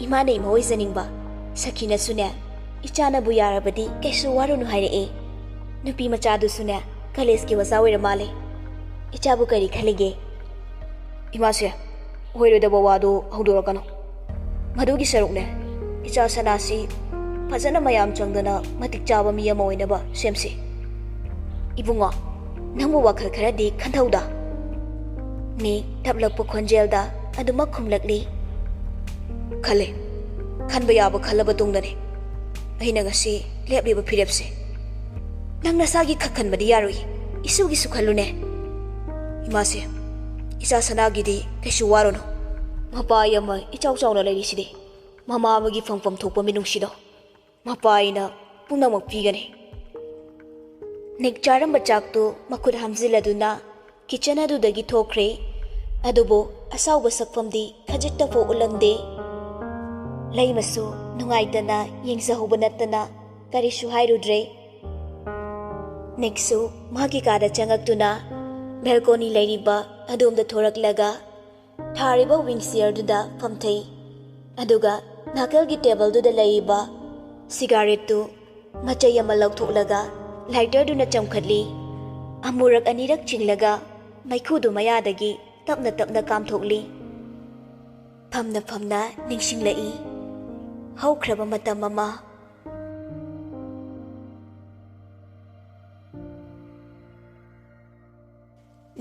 "ꯏꯃꯥꯅ ꯏꯃꯥ ꯑꯣꯏꯖꯅꯤꯡꯕ, ꯁꯈꯤꯅꯁꯨꯅꯦ ꯏꯆꯥꯅꯕꯨ ꯌꯥꯔꯕꯗꯤ ꯀꯩꯁꯨ ꯋꯥꯔꯨꯅꯨ ꯍꯥꯏꯔꯛꯑꯦ꯫ ꯅꯨꯄꯤ ꯃꯆꯥꯗꯨꯁꯨꯅꯦ ꯀꯣꯂꯦꯖꯀꯤ ꯑꯣꯖꯥ ꯑꯣꯏꯔ ꯃꯥꯜꯂꯦ꯫ ꯏꯆꯥꯕꯨ ꯀꯔꯤ ꯈꯜꯂꯤꯒꯦ?" "ꯏꯃꯥꯁꯦ, ꯑꯣꯏꯔꯣꯏꯗꯕ ꯋꯥꯗꯨ ꯍꯧꯗꯣꯔꯛꯀꯅꯨ꯫ ꯃꯗꯨꯒꯤ ꯁꯔꯨꯛꯅꯦ, ꯏꯆꯥ ꯁꯅꯥꯁꯤ ꯐꯖꯅ ꯃꯌꯥꯝ ꯆꯪꯗꯅ ꯃꯇꯤꯛ ꯆꯥꯕ ꯃꯤ ꯑꯃ ꯑꯣꯏꯅꯕ ꯁꯦꯝꯁꯤ꯫" "ꯏꯕꯨꯡꯉꯣ, ꯅꯪꯕꯨ ꯋꯥꯈꯜ ꯈꯔꯗꯤ ꯈꯟꯊꯧꯗ꯫" ꯅꯤꯛ ꯇꯞꯂꯛꯄ ꯈꯣꯟꯖꯦꯜꯗ ꯑꯗꯨꯃꯛ ꯈꯨꯝꯂꯛꯂꯤ꯫ "ꯈꯜꯂꯦ꯫ ꯈꯟꯕ ꯌꯥꯕ ꯈꯜꯂꯕ ꯇꯨꯡꯗꯅꯦ ꯑꯩꯅ ꯉꯁꯤ ꯂꯦꯞꯂꯤꯕ ꯐꯤꯔꯦꯞꯁꯦ꯫ ꯅꯪ ꯅꯁꯥꯒꯤ ꯈꯛ ꯈꯟꯕꯗꯤ ꯌꯥꯔꯣꯏ, ꯏꯁꯨꯒꯤꯁꯨ ꯈꯜꯂꯨꯅꯦ꯫" "ꯏꯃꯥꯁꯦ, ꯏꯆꯥ ꯁꯅꯥꯒꯤꯗꯤ ꯀꯩꯁꯨ ꯋꯥꯔꯨꯅꯨ꯫ ꯃꯄꯥ ꯑꯃ ꯏꯆꯥꯎ ꯆꯥꯎꯅ ꯂꯩꯔꯤꯁꯤꯗꯤ꯫ ꯃꯃꯥ ꯑꯃꯒꯤ ꯐꯪꯐꯝ ꯊꯣꯛꯄ ꯃꯤꯅꯨꯡꯁꯤꯗꯣ ꯃꯄꯥ ꯑꯩꯅ ꯄꯨꯝꯅꯃꯛ ꯄꯤꯒꯅꯤ꯫" ꯅꯤꯛ ꯆꯥꯔꯝꯕ ꯆꯥꯛꯇꯨ ꯃꯈꯨꯠ ꯍꯥꯝꯖꯤꯜꯂꯗꯨꯅ ꯀꯤꯆꯟ ꯑꯗꯨꯗꯒꯤ ꯊꯣꯛꯈ꯭ꯔꯦ꯫ ꯑꯗꯨꯕꯨ ꯑꯁꯥꯎꯕ ꯁꯛꯐꯝꯗꯤ ꯈꯖꯤꯛꯇ ꯐꯥꯎ ꯎꯠꯂꯝꯗꯦ꯫ ꯂꯩꯃꯁꯨ ꯅꯨꯡꯉꯥꯏꯇꯅ ꯌꯦꯡꯖꯍꯧꯕ ꯅꯠꯇꯅ ꯀꯔꯤꯁꯨ ꯍꯥꯏꯔꯨꯗ꯭ꯔꯦ꯫ ꯅꯤꯛꯁꯨ ꯃꯥꯒꯤ ꯀꯥꯗ ꯆꯪꯉꯛꯇꯨꯅ ꯕꯦꯜꯀꯣꯅꯤ ꯂꯩꯔꯤꯕ ꯑꯗꯣꯝꯗ ꯊꯣꯔꯛꯂꯒ ꯊꯥꯔꯤꯕ ꯋꯤꯡ ꯆꯤꯌꯔꯗꯨꯗ ꯐꯝꯊꯩ꯫ ꯑꯗꯨꯒ ꯅꯥꯀꯜꯒꯤ ꯇꯦꯕꯜꯗꯨꯗ ꯂꯩꯔꯤꯕ ꯁꯤꯒꯥꯔꯦꯠꯇꯨ ꯃꯆꯩ ꯑꯃ ꯂꯧꯊꯣꯛꯂꯒ ꯂꯥꯏꯇꯔꯗꯨꯅ ꯆꯝꯈꯠꯂꯤ꯫ ꯑꯃꯨꯔꯛ ꯑꯅꯤꯔꯛ ꯆꯤꯡꯂꯒ ꯃꯩꯈꯨꯗꯨ ꯃꯌꯥꯗꯒꯤ ꯇꯞꯅ ꯇꯞꯅ ꯀꯥꯝꯊꯣꯛꯂꯤ꯫ ꯐꯝꯅ ꯐꯝꯅ ꯅꯤꯡꯁꯤꯡꯂꯛꯏ ꯍꯧꯈ꯭ꯔꯕ ꯃꯇꯝ ꯑꯃ꯫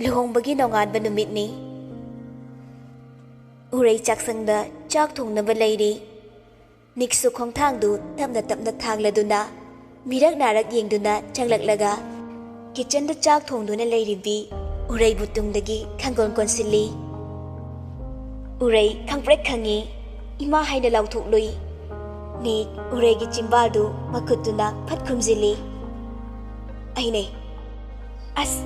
ꯂꯨꯍꯣꯡꯕꯒꯤ ꯅꯣꯡꯉꯥꯟꯕ ꯅꯨꯃꯤꯠꯅꯤ꯫ ꯎꯔꯩ ꯆꯥꯛꯁꯪꯗ ꯆꯥꯛ ꯊꯣꯡꯅꯕ ꯂꯩꯔꯤ꯫ ꯅꯤꯛꯁꯨ ꯈꯣꯡꯊꯥꯡꯗꯨ ꯇꯞꯅ ꯇꯞꯅ ꯊꯥꯡꯂꯗꯨꯅ ꯃꯤꯔꯛ ꯅꯥꯔꯛ ꯌꯦꯡꯗꯨꯅ ꯆꯪꯂꯛꯂꯒ ꯀꯤꯆꯟꯗ ꯆꯥꯛ ꯊꯣꯡꯗꯨꯅ ꯂꯩꯔꯤꯕꯤ ꯎꯔꯩꯕꯨ ꯇꯨꯡꯗꯒꯤ ꯈꯪꯒꯣꯟ ꯀꯣꯟꯁꯤꯜꯂꯤ꯫ ꯎꯔꯩ ꯈꯪꯄ꯭ꯔꯦꯛ ꯈꯪꯉꯤ꯫ "ꯏꯃꯥ" ꯍꯥꯏꯅ ꯂꯥꯎꯊꯣꯛꯂꯨꯏ꯫ ꯅꯤꯛ ꯎꯔꯩꯒꯤ ꯆꯤꯝꯕꯥꯜꯗꯨ ꯃꯈꯨꯠꯇꯨꯅ ꯐꯠ ꯈꯨꯝꯖꯤꯜꯂꯤ꯫ ꯑꯩꯅꯦ꯫ ꯑꯁ,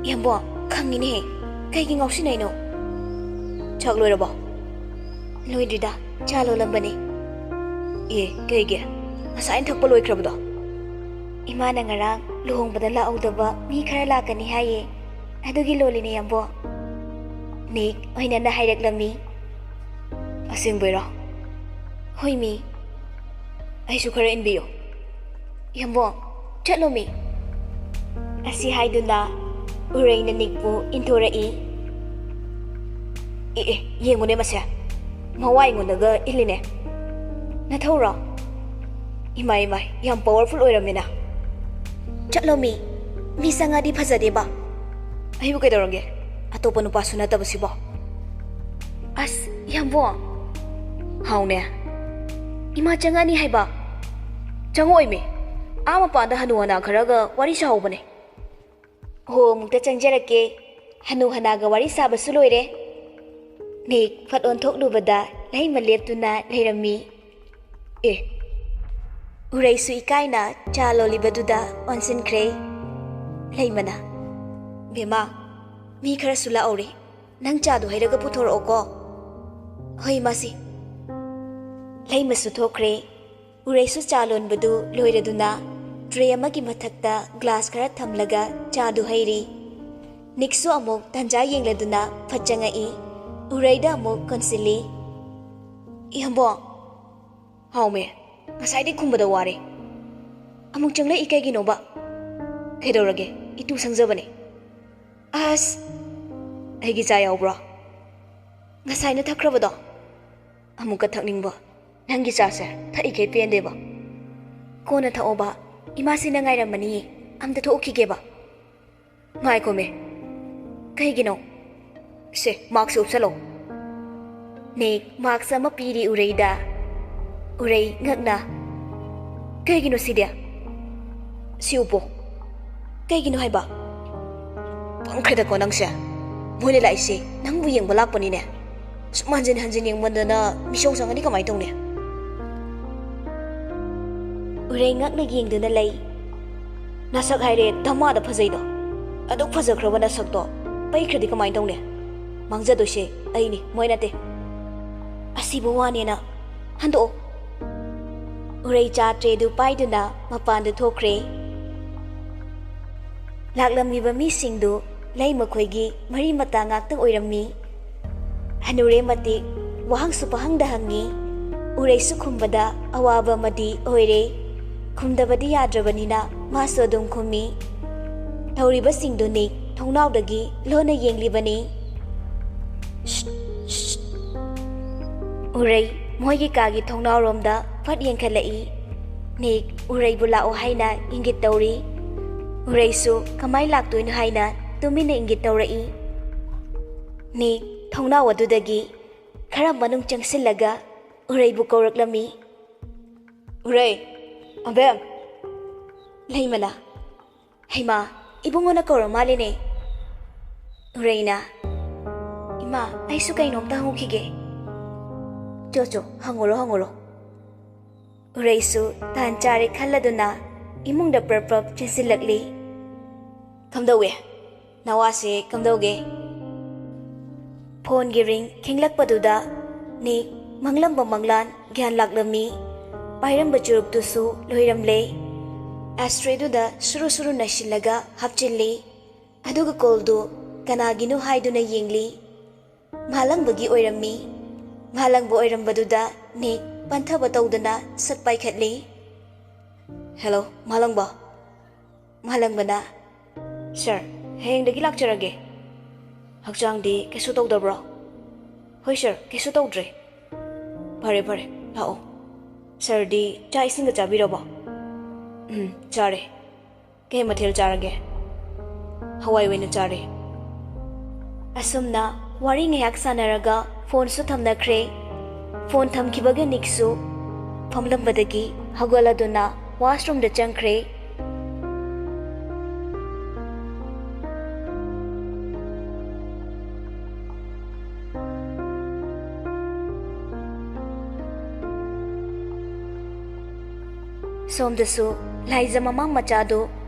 ꯌꯥꯝꯕꯣ, ꯈꯪꯉꯤꯅꯦꯍꯦ꯫ ꯀꯩꯒꯤ ꯉꯥꯎꯁꯤꯟꯅꯩꯅꯣ? ꯆꯥꯛ ꯂꯣꯏꯔꯕꯣ? ꯂꯣꯏꯗ꯭ꯔꯤꯗ, ꯆꯥ ꯂꯣꯜꯂꯝꯕꯅꯦ꯫ ꯑꯦ, ꯀꯩꯒꯤ? ꯉꯁꯥꯏꯅ ꯊꯛꯄ ꯂꯣꯏꯈ꯭ꯔꯕꯗꯣ? ꯏꯃꯥꯅ ꯉꯔꯥꯡ ꯂꯨꯍꯣꯡꯕꯗ ꯂꯥꯛꯍꯧꯗꯕ ꯃꯤ ꯈꯔ ꯂꯥꯛꯀꯅꯤ ꯍꯥꯏꯌꯦ, ꯑꯗꯨꯒꯤ ꯂꯣꯜꯂꯤꯅꯦ, ꯌꯥꯝꯕꯣ꯫ ꯅꯤꯛ ꯑꯣꯏꯅꯅ ꯍꯥꯏꯔꯛꯂꯝꯃꯤ꯫ ꯑꯁꯦꯡꯕꯩꯔꯣ? ꯍꯣꯏꯃꯤ꯫ ꯑꯩꯁꯨ ꯈꯔ ꯏꯟꯕꯤꯌꯨ꯫ ꯌꯥꯝꯕꯣ, ꯆꯠꯂꯣꯃꯤ꯫ ꯑꯁꯤ ꯍꯥꯏꯗꯨꯅ ꯎꯔꯩꯅ ꯅꯤꯛꯄꯨ ꯏꯟꯊꯣꯔꯛꯏ꯫ ꯑꯦ, ꯑꯦ, ꯌꯦꯡꯉꯨꯅꯦ ꯃꯁꯦ꯫ ꯃꯋꯥ ꯑꯩꯉꯣꯟꯗꯒ ꯏꯜꯂꯤꯅꯦ꯫ ꯅꯊꯧꯔꯣ? ꯏꯃꯥꯏ, ꯏꯃꯥꯏ, ꯌꯥꯝ powerful ꯑꯣꯏꯔꯝꯃꯤꯅ꯫ ꯆꯠꯂꯣꯃꯤ, ꯃꯤ ꯆꯪꯉꯗꯤ ꯐꯖꯗꯦꯕ꯫ ꯑꯩꯕꯨ ꯀꯩꯗꯧꯔꯒꯦ? ꯑꯇꯣꯞꯄ ꯅꯨꯄꯥꯁꯨ ꯅꯠꯇꯕꯁꯤꯕꯣ꯫ ꯑꯁ, ꯌꯥꯝꯕꯣ꯫ ꯍꯥꯎꯅꯦ꯫ ꯏꯃꯥ ꯆꯪꯉꯛꯑꯅꯤ ꯍꯥꯏꯕ꯫ ꯆꯪꯉꯛꯑꯣꯏꯃꯤ꯫ ꯑꯥ ꯃꯄꯥꯟꯗ ꯍꯅꯨ ꯍꯅꯥ ꯈꯔꯒ ꯋꯥꯔꯤ ꯁꯥꯍꯧꯕꯅꯦ꯫ ꯍꯣ, ꯑꯃꯨꯛꯇ ꯆꯪꯖꯔꯛꯀꯦ꯫ ꯍꯅꯨ ꯍꯅꯥꯒ ꯋꯥꯔꯤ ꯁꯥꯕꯁꯨ ꯂꯣꯏꯔꯦ꯫ ꯅꯤꯛ ꯐꯠ ꯑꯣꯟꯊꯣꯛꯂꯨꯕꯗ ꯂꯩꯃ ꯂꯦꯞꯇꯨꯅ ꯂꯩꯔꯝꯃꯤ꯫ ꯑꯦ꯫ ꯎꯔꯩꯁꯨ ꯏꯀꯥꯏꯅ ꯆꯥ ꯂꯣꯜꯂꯤꯕꯗꯨꯗ ꯑꯣꯟꯁꯤꯟꯈ꯭ꯔꯦ꯫ ꯂꯩꯃꯅ, "ꯕꯦꯝꯃ, ꯃꯤ ꯈꯔꯁꯨ ꯂꯥꯛꯍꯧꯔꯦ꯫ ꯅꯪ ꯆꯥꯗꯨ ꯍꯩꯔꯒ ꯄꯨꯊꯣꯔꯛꯑꯣꯀꯣ꯫" "ꯍꯣꯏ, ꯃꯥꯁꯤ꯫" ꯂꯩꯃꯁꯨ ꯊꯣꯛꯈ꯭ꯔꯦ꯫ ꯎꯔꯩꯁꯨ ꯆꯥ ꯂꯣꯟꯕꯗꯨ ꯂꯣꯏꯔꯗꯨꯅ tray ꯑꯃꯒꯤ ꯃꯊꯛꯇ glass ꯈꯔ ꯊꯝꯂꯒ ꯆꯥꯗꯨ ꯍꯩꯔꯤ꯫ ꯅꯤꯛꯁꯨ ꯑꯃꯨꯛ ꯇꯟꯖꯥ ꯌꯦꯡꯂꯗꯨꯅ ꯐꯠ ꯆꯪꯉꯛꯏ꯫ ꯎꯔꯩꯗ ꯑꯃꯨꯛ ꯀꯣꯟꯁꯤꯜꯂꯤ꯫ "ꯏꯌꯥꯝꯕꯣ꯫" "ꯍꯥꯎꯃꯦ, ꯉꯁꯥꯏꯗꯩ ꯈꯨꯝꯕꯗ ꯋꯥꯔꯦ꯫ ꯑꯃꯨꯛ ꯆꯪꯂꯛꯏ ꯀꯩꯒꯤꯅꯣꯕ?" "ꯀꯩꯗꯧꯔꯒꯦ? ꯏꯇꯨ ꯁꯪꯖꯕꯅꯦ꯫" "ꯑꯁ, ꯑꯩꯒꯤ ꯆꯥ ꯌꯥꯎꯕ꯭ꯔꯣ?" "ꯉꯁꯥꯏꯅ ꯊꯛꯈ꯭ꯔꯕꯗꯣ꯫" "ꯑꯃꯨꯛꯀ ꯊꯛꯅꯤꯡꯕ꯫ ꯅꯪꯒꯤ ꯆꯥꯁꯦ ꯊꯛꯏꯈꯩ ꯄꯦꯟꯗꯦꯕ꯫" "ꯀꯣꯟꯅ ꯊꯛꯑꯣꯕ, ꯏꯃꯥꯁꯤꯅ ꯉꯥꯏꯔꯝꯃꯅꯤꯌꯦ꯫ ꯑꯝꯇ ꯊꯣꯛꯎꯈꯤꯒꯦꯕ꯫" "ꯉꯥꯏꯈꯣꯃꯦ, ꯀꯩꯒꯤꯅꯣ? ꯁꯦ, mask ꯁꯦ ꯎꯞꯁꯜꯂꯣ꯫" ꯅꯤꯛ mask ꯑꯃ ꯄꯤꯔꯤ ꯎꯔꯩꯗ꯫ ꯎꯔꯩ ꯉꯛꯅ, "ꯀꯩꯒꯤꯅꯣ ꯁꯤꯗꯤ? ꯁꯤ ꯎꯞꯄꯣ꯫" "ꯀꯩꯒꯤꯅꯣ ꯍꯥꯏꯕ?" "ꯄꯪꯈ꯭ꯔꯦꯗꯀꯣ ꯅꯪꯁꯦ꯫ ꯃꯣꯏꯅ ꯂꯥꯛꯏꯁꯦ ꯅꯪꯕꯨ ꯌꯦꯡꯕ ꯂꯥꯛꯄꯅꯤꯅꯦ꯫ ꯁꯨꯝ ꯍꯟꯖꯤꯟ ꯍꯟꯖꯤꯟ ꯌꯦꯡꯃꯟꯗꯅ ꯃꯤꯆꯧ ꯆꯪꯉꯗꯤ ꯀꯃꯥꯏꯅ ꯇꯧꯅꯤ?" ꯎꯔꯩ ꯉꯛꯅ ꯌꯦꯡꯗꯨꯅ ꯂꯩ꯫ "ꯅꯁꯛ ꯍꯥꯏꯔꯦ ꯙꯃꯥꯗ ꯐꯖꯩꯗꯣ꯫ ꯑꯗꯨꯛ ꯐꯖꯈ꯭ꯔꯕ ꯅꯁꯛꯇꯣ ꯄꯩꯈ꯭ꯔꯗꯤ ꯀꯃꯥꯏꯅ ꯇꯧꯅꯤ? ꯃꯥꯡꯖꯗꯣꯏꯁꯦ ꯑꯩꯅꯤ, ꯃꯣꯏ ꯅꯠꯇꯦ꯫ ꯑꯁꯤꯕꯨ ꯋꯥꯅꯦꯅ ꯍꯟꯗꯣꯛꯑꯣ꯫" ꯎꯔꯩ ꯆꯥ ꯇ꯭ꯔꯦꯗꯨ ꯄꯥꯏꯗꯨꯅ ꯃꯄꯥꯟꯗ ꯊꯣꯛꯈ꯭ꯔꯦ꯫ ꯂꯥꯛꯂꯝꯂꯤꯕ ꯃꯤꯁꯤꯡꯗꯨ ꯂꯩꯃꯈꯣꯏꯒꯤ ꯃꯔꯤ ꯃꯇꯥ ꯉꯥꯛꯇ ꯑꯣꯏꯔꯝꯃꯤ꯫ ꯍꯅꯨꯔꯦ ꯃꯇꯤꯛ ꯋꯥꯍꯪꯁꯨ ꯄꯍꯪꯗ ꯍꯪꯉꯤ꯫ ꯎꯔꯩꯁꯨ ꯈꯨꯝꯕꯗ ꯑꯋꯥꯕ ꯑꯃꯗꯤ ꯑꯣꯏꯔꯦ꯫ ꯈꯨꯝꯗꯕꯗꯤ ꯌꯥꯗ꯭ꯔꯕꯅꯤꯅ ꯃꯥꯁꯨ ꯑꯗꯨꯝ ꯈꯨꯝꯃꯤ꯫ ꯇꯧꯔꯤꯕꯁꯤꯡꯗꯨ ꯅꯤꯛ ꯊꯣꯡꯅꯥꯎꯗꯒꯤ ꯂꯣꯟꯅ ꯌꯦꯡꯂꯤꯕꯅꯤ꯫ "ꯁ꯭ꯠ, ꯁ꯭ꯠ!" ꯎꯔꯩ ꯃꯣꯏꯒꯤ ꯀꯥꯒꯤ ꯊꯣꯡꯅꯥꯎꯔꯣꯝꯗ ꯐꯠ ꯌꯦꯡꯈꯠꯂꯛꯏ꯫ ꯅꯤꯛ ꯎꯔꯩꯕꯨ ꯂꯥꯛꯑꯣ ꯍꯥꯏꯅ ꯏꯪꯒꯤꯠ ꯇꯧꯔꯤ꯫ ꯎꯔꯩꯁꯨ ꯀꯃꯥꯏ ꯂꯥꯛꯇꯣꯏꯅꯣ ꯍꯥꯏꯅ ꯇꯨꯃꯤꯟꯅ ꯏꯪꯒꯤꯠ ꯇꯧꯔꯛꯏ꯫ ꯅꯤꯛ ꯊꯣꯡꯅꯥꯎ ꯑꯗꯨꯗꯒꯤ ꯈꯔ ꯃꯅꯨꯡ ꯆꯪꯁꯤꯜꯂꯒ ꯎꯔꯩꯕꯨ ꯀꯧꯔꯛꯂꯝꯃꯤ꯫ "ꯎꯔꯩ, ꯑꯕꯦꯝ!" ꯂꯩꯃꯅ, "ꯍꯩꯃꯥ, ꯏꯕꯨꯡꯉꯣꯅ ꯀꯧꯔ ꯃꯥꯜꯂꯤꯅꯦ꯫" ꯎꯔꯩꯅ, "ꯏꯃꯥ, ꯑꯩꯁꯨ ꯀꯩꯅꯣꯝꯇ ꯍꯪꯉꯨꯈꯤꯒꯦ꯫" "ꯆꯣ, ꯆꯣ, ꯍꯪꯉꯨꯔꯣ, ꯍꯪꯉꯨꯔꯣ꯫" ꯎꯔꯩꯁꯨ ꯇꯥꯟ ꯆꯥꯔꯦ ꯈꯜꯂꯗꯨꯅ ꯏꯃꯨꯡꯗ ꯄ꯭ꯔꯞ ꯄ꯭ꯔꯞ ꯆꯦꯟꯁꯤꯜꯂꯛꯂꯤ꯫ "ꯀꯝꯗꯧꯋꯦ? ꯅꯋꯥꯁꯦ ꯀꯝꯗꯧꯒꯦ?" ꯐꯣꯟꯒꯤ ꯔꯤꯡ ꯈꯤꯡꯂꯛꯄꯗꯨꯗ ꯅꯤꯛ ꯃꯪꯂꯝꯕ ꯃꯪꯂꯥꯟ ꯒ꯭ꯌꯥꯟ ꯂꯥꯛꯂꯝꯃꯤ꯫ ꯄꯥꯏꯔꯝꯕ ꯆꯨꯔꯨꯞꯇꯨꯁꯨ ꯂꯣꯏꯔꯝꯂꯦ꯫ ꯑꯦꯁꯇ꯭ꯔꯦꯗꯨꯗ ꯁꯨꯔꯨ ꯁꯨꯔꯨ ꯅꯩꯁꯤꯜꯂꯒ ꯍꯥꯞꯆꯤꯜꯂꯤ꯫ ꯑꯗꯨꯒ ꯀꯣꯜꯗꯨ ꯀꯅꯥꯒꯤꯅꯣ ꯍꯥꯏꯗꯨꯅ ꯌꯦꯡꯂꯤ꯫ ꯃꯥꯂꯪꯕꯒꯤ ꯑꯣꯏꯔꯝꯃꯤ꯫ ꯃꯥꯂꯪꯕ ꯑꯣꯏꯔꯝꯕꯗꯨꯗ ꯅꯤꯛ ꯄꯟꯊꯕ ꯇꯧꯗꯅ ꯁꯠ ꯄꯥꯏꯈꯠꯂꯤ꯫ "ꯍꯦꯜꯂꯣ, ꯃꯥꯂꯪꯕ?" ꯃꯥꯂꯪꯕꯅ, "ꯁꯥꯔ, ꯍꯌꯦꯡꯗꯒꯤ ꯂꯥꯛꯆꯔꯒꯦ꯫ ꯍꯛꯆꯥꯡꯗꯤ ꯀꯩꯁꯨ ꯇꯧꯗꯕ꯭ꯔꯣ?" "ꯍꯣꯏ ꯁꯥꯔ, ꯀꯩꯁꯨ ꯇꯧꯗ꯭ꯔꯦ꯫" "ꯐꯔꯦ, ꯐꯔꯦ, ꯂꯥꯛꯑꯣ꯫ ꯁꯥꯔꯗꯤ ꯆꯥꯛ ꯏꯁꯤꯡꯒ ꯆꯥꯕꯤꯔꯕꯣ?" "ꯎꯝ, ꯆꯥꯔꯦ꯫ ꯀꯩ ꯃꯊꯦꯜ ꯆꯥꯔꯒꯦ?" "ꯍꯋꯥꯏ ꯑꯣꯏꯅ ꯆꯥꯔꯦ꯫" ꯑꯁꯨꯝꯅ ꯋꯥꯔꯤ ꯉꯥꯏꯍꯥꯛ ꯁꯥꯟꯅꯔꯒ ꯐꯣꯟꯁꯨ ꯊꯝꯅꯈ꯭ꯔꯦ꯫ ꯐꯣꯟ ꯊꯝꯈꯤꯕꯒ ꯅꯤꯛꯁꯨ ꯐꯝꯂꯝꯕꯗꯒꯤ ꯍꯧꯒꯠꯂꯗꯨꯅ ꯋꯥꯁꯔꯨꯝꯗ ꯆꯪꯈ꯭ꯔꯦ꯫ ꯁꯣꯝꯗꯁꯨ ꯂꯥꯏꯖ ꯃꯃꯥ ꯃꯆꯥꯗꯨ